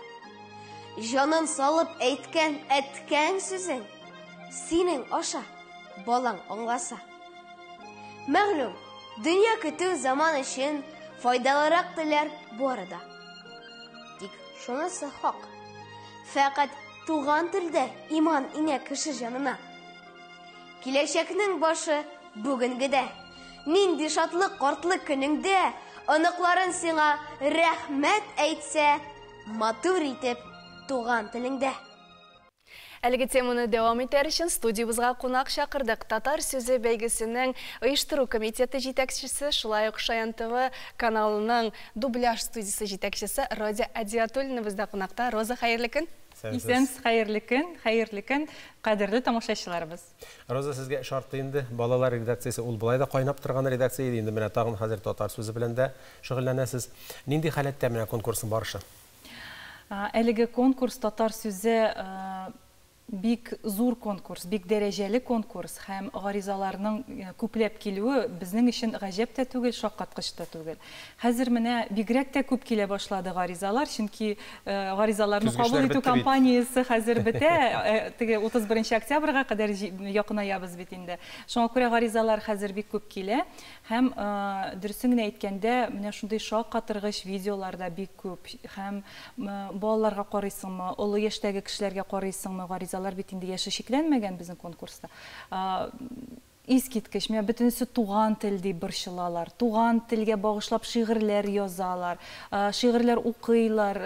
Җанын салып әйткән әткәң сүзең синең аша балаң аңласа. Мәгълүм, дөнья көтү заман өчен файдалырак телләр бу арада. Тик шунысы хак. Фәкать туган телдә иман иңә кеше җанына. Киләчәкнең башы бүгенгедә. Нинди шатлык картлык көнеңдә оныкларын сиңа рәхмәт әйтсә, матур итеп туган телеңдә. Әлеге теманы дәвам итәр өчен студиябызга кунак чакырдык. Татар сүзе бәйгесенең оештыру комитеты җитәкчесе, шулай ук Шаян ТВ каналының дубляж студиясе җитәкчесе Роза Әдиатуллина бездә кунакта. Роза, хәерле көн. Исәнсез, хәерле көн, хәерле көн, кадерле тамашачыларыбыз. Роза, сезгә шарты инде. Балалар редакциясе ул болай да кайнап торган редакция иде. Инде менә тагын хәзер татар сүзе белән дә шөгыльләнәсез. Нинди халәттә менә конкурсның барышы? Әлеге конкурс татар сүзе бик зур конкурс, бик дәрәҗәле конкурс һәм гаризаларның күпләп килүе безнең өчен гаҗәп тә түгел, шаккаткыч та түгел. Хәзер менә бигрәк тә күп килә башлады гаризалар, чөнки гаризаларны кабул итү кампаниясе хәзер бетә, теге 31 октябрьгә кадәр якынаябыз бит инде. Шуңа күрә гаризалар хәзер бик күп килә һәм дөресен генә әйткәндә, менә шундый шаккатыргыч видеолар да бик күп һәм балаларга карыйсыңмы, олы яшьтәге кешеләргә карыйсыңмы, гаризалар бит инде яше чикләнмәгән безнең конкурста. Искиткеч, менә бөтенесе туган тел дип борчылалар. Туган телгә багышлап шигырьләр язалар, шигырьләр укыйлар,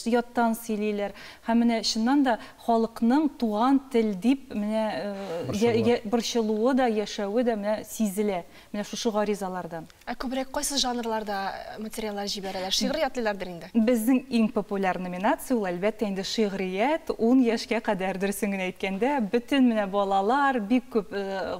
яттан сөйлиләр. Һәм менә чыннан да халыкның туган тел дип менә борчылуы да, яшәве дә менә сизелә. Менә шушы гаризалардан. Ә күбрәк кайсы жанрларда материаллар җибәрәләр? Шигъри ятлыйлардыр инде. Безнең иң популяр номинация ул, әлбәттә, инде шигърият, 10 яшькә кадәр, дөресен генә әйткәндә, бөтен менә балалар, бик күп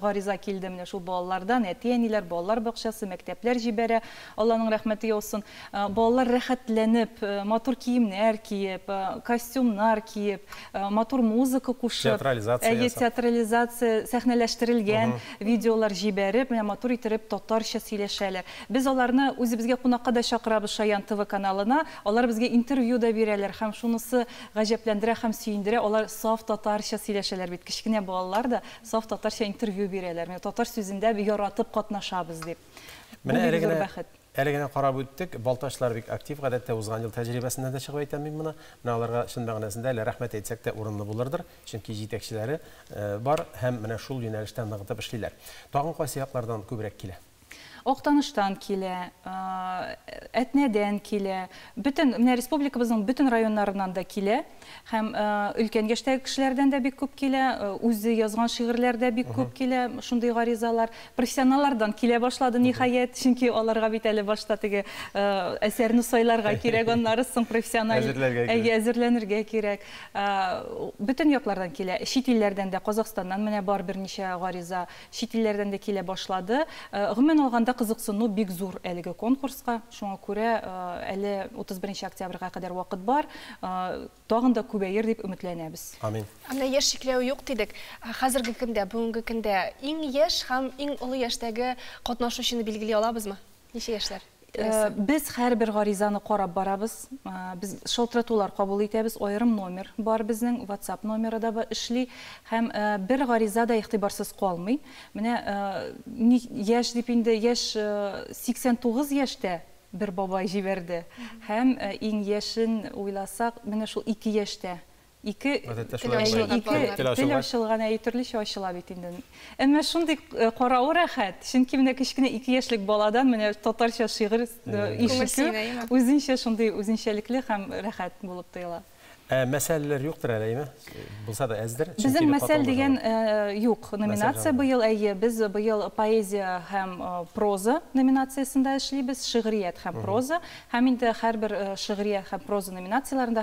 гариза килде менә шул балалардан, әти-әниләр, балалар бакчасы, мәктәпләр җибәрә, Алланың рәхмәте яусын. Балалар рәхәтләнеп, матур киемнәр киеп, костюмнар киеп, матур музыка кушып, Театрализация ясап. Театрализация, сәхнәләштерелгән видеолар җибәреп, менә матур иттереп татарча сөйләшәләр. Без аларны үзебезгә кунакка да чакырабыз Шаян ТВ каналына. Алар безгә интервью да бирәләр һәм шунысы гаҗәпләндерә һәм сөендерә, алар саф татарча сөйләшәләр бит. Кечкенә балалар да саф татарча интервью бирәләр. Менә татар сүзендә яратып катнашабыз дип. Бу бик зур бәхет. Әле генә карап үттек, балтачлар бик актив, гадәттә узган ел тәҗрибәсеннән дә чыгып әйтәм мин моны. Менә аларга чын мәгънәсендә әле рәхмәт әйтсәк тә урынлы булырдыр, чөнки җитәкчеләре бар һәм менә шул юнәлештә ныгытып эшлиләр. Тагын кайсы яклардан күбрәк килә? Актаныштан килә, Әтнәдән килә, бөтен, менә республикабызның бөтен районнарыннан да килә. Һәм өлкән яшьтәге кешеләрдән дә бик күп килә, үзе язган шигырьләр дә бик күп килә, шундый гаризалар. Профессионаллардан килә башлады, ниһаять, чөнки аларга бит әле башта теге әсәрне сайларга кирәк, аннары соң профессиональ Әзерләргә кирәк. Әзерләнергә кирәк. Бөтен яклардан килә. Чит илләрдән дә, Казахстаннан менә бар берничә гариза. Чит илләрдән дә килә башлады. Гомумән алганда, кызыксыну бик зур әлеге конкурска. Шуңа күрә әле 31 октябрьгә кадәр вакыт бар. Тагын да күбәер дип өметләнәбез. Амин. Ә менә яшь чикләве юк дидек. Хәзерге көндә, бүгенге көндә иң яшь һәм иң олы яшьтәге катнашучыны билгели алабызмы? Ничә яшьләр? Без һәрбер гаризаны карап барабыз. Без шалтыратулар кабул итәбез, аерым номер бар безнең, WhatsApp номеры да эшли. Һәм бер гариза да игътибарсыз калмый. Менә яшь дип инде, яшь 89 яшьтә бер бабай җибәрде. Һәм иң яшен уйласак, менә шул 2 яшьтә. Ике тел ачылган, әйе, төрлечә ачыла бит инде. Әмма шундый каравы рәхәт, чөнки менә кечкенә 2 яшьлек баладан менә татарча шигырь ишетү үзенчә шундый үзенчәлекле һәм рәхәт булып тоела. Мәсьәләләр юктыр әле, әйме? Булса да әздер. Безнең мәсәл дигән юк номинация быел, әйе, без быел поэзия һәм проза номинациясендә эшлибез, шигърият һәм проза. Һәм инде һәрбер шигърият һәм проза номинацияләрендә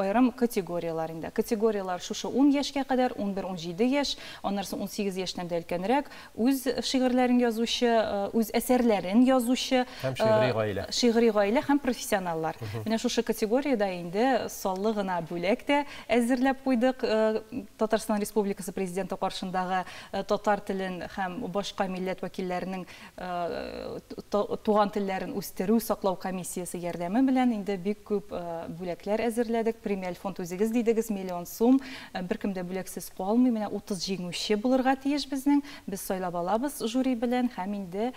аерым категорияләр инде. Категорияләр шушы 10 яшькә кадәр, 11-17 яшь, аннары соң 18 яшьтән дә өлкәнрәк, үз шигырьләрен язучы, үз әсәрләрен язучы, һәм шигъри гаилә. Шигъри гаилә һәм профессионаллар. Менә шушы категориядә инде саллы гына бүләк тә әзерләп куйдык. Татарстан Республикасы Президенты каршындагы татар телен һәм башка милләт вәкилләренең туган телләрен үстерү, саклау комиссиясе ярдәме белән инде бик күп бүләкләр әзерләдек. Премиаль фонд үзегез дидегез, миллион сум. Беркем дә бүләксез калмый. Менә 30 җиңүче булырга тиеш безнең. Без сайлап алабыз жюри белән һәм инде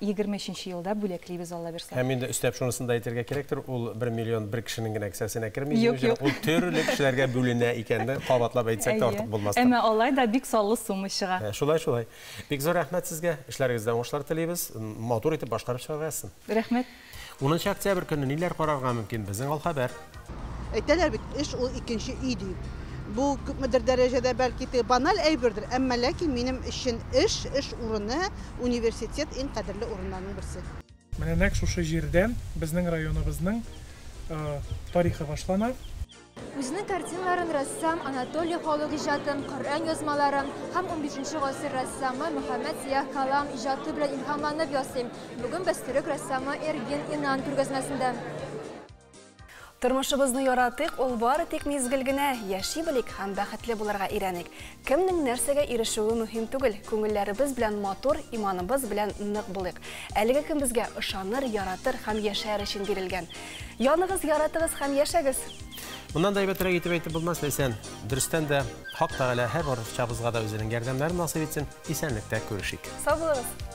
23 елда бүләклибез, Алла бирсә. Һәм инде өстәп шунысын да әйтергә кирәктер, ул 1 миллион бер кешенең генә кесәсенә керми, Юк, юк. Ул төрле кешеләргә бүленә икәнне кабатлап әйтсәк тә артык булмастыр. Әмма алай да бик саллы сумма чыга. Шулай, шулай. Бик зур рәхмәт сезгә. Эшләрегездә уңышлар телибез. Матур итеп башкарып чыгарга язсын. Рәхмәт. 10 октябрь көнне ниләр карарга мөмкин? Безнең алхәбәр. Әйтәләр бит, эш ул икенче өй дип. Бу күпмедер дәрәҗәдә бәлки теге баналь әйбердер, әмма ләкин минем өчен эш, эш урыны, университет иң кадерле урыннарның берсе. Менә нәкъ шушы җирдән безнең районыбызның тарихы башлана. Үзенең картиналарын рәссам Анатолий халык иҗатын, Коръән язмаларын һәм 15 гасыр рәссамы Мөхәммәд Сияһ Калам иҗаты белән илһамланып ясый. Бүген без төрек рәссамы Эргин Инан күргәзмәсендә. Тормышыбызны яратыйк, ул бары тик мизгел генә. Яши белик һәм бәхетле булырга өйрәник. Кемнең нәрсәгә ирешүе мөһим түгел. Күңелләребез белән матур, иманыбыз белән нык булыйк. Әлеге көн безгә ышаныр, яратыр һәм яшәр өчен бирелгән. Яныгыз, яратыгыз һәм яшәгез. Моннан да әйбәтрәк итеп әйтеп булмас, Ләйсән. Дөрестән дә, Хак Тәгалә һәр барчабызга да үзенең ярдәмнәрен насыйп итсен. Исәнлектә күрешик. Сау булыгыз.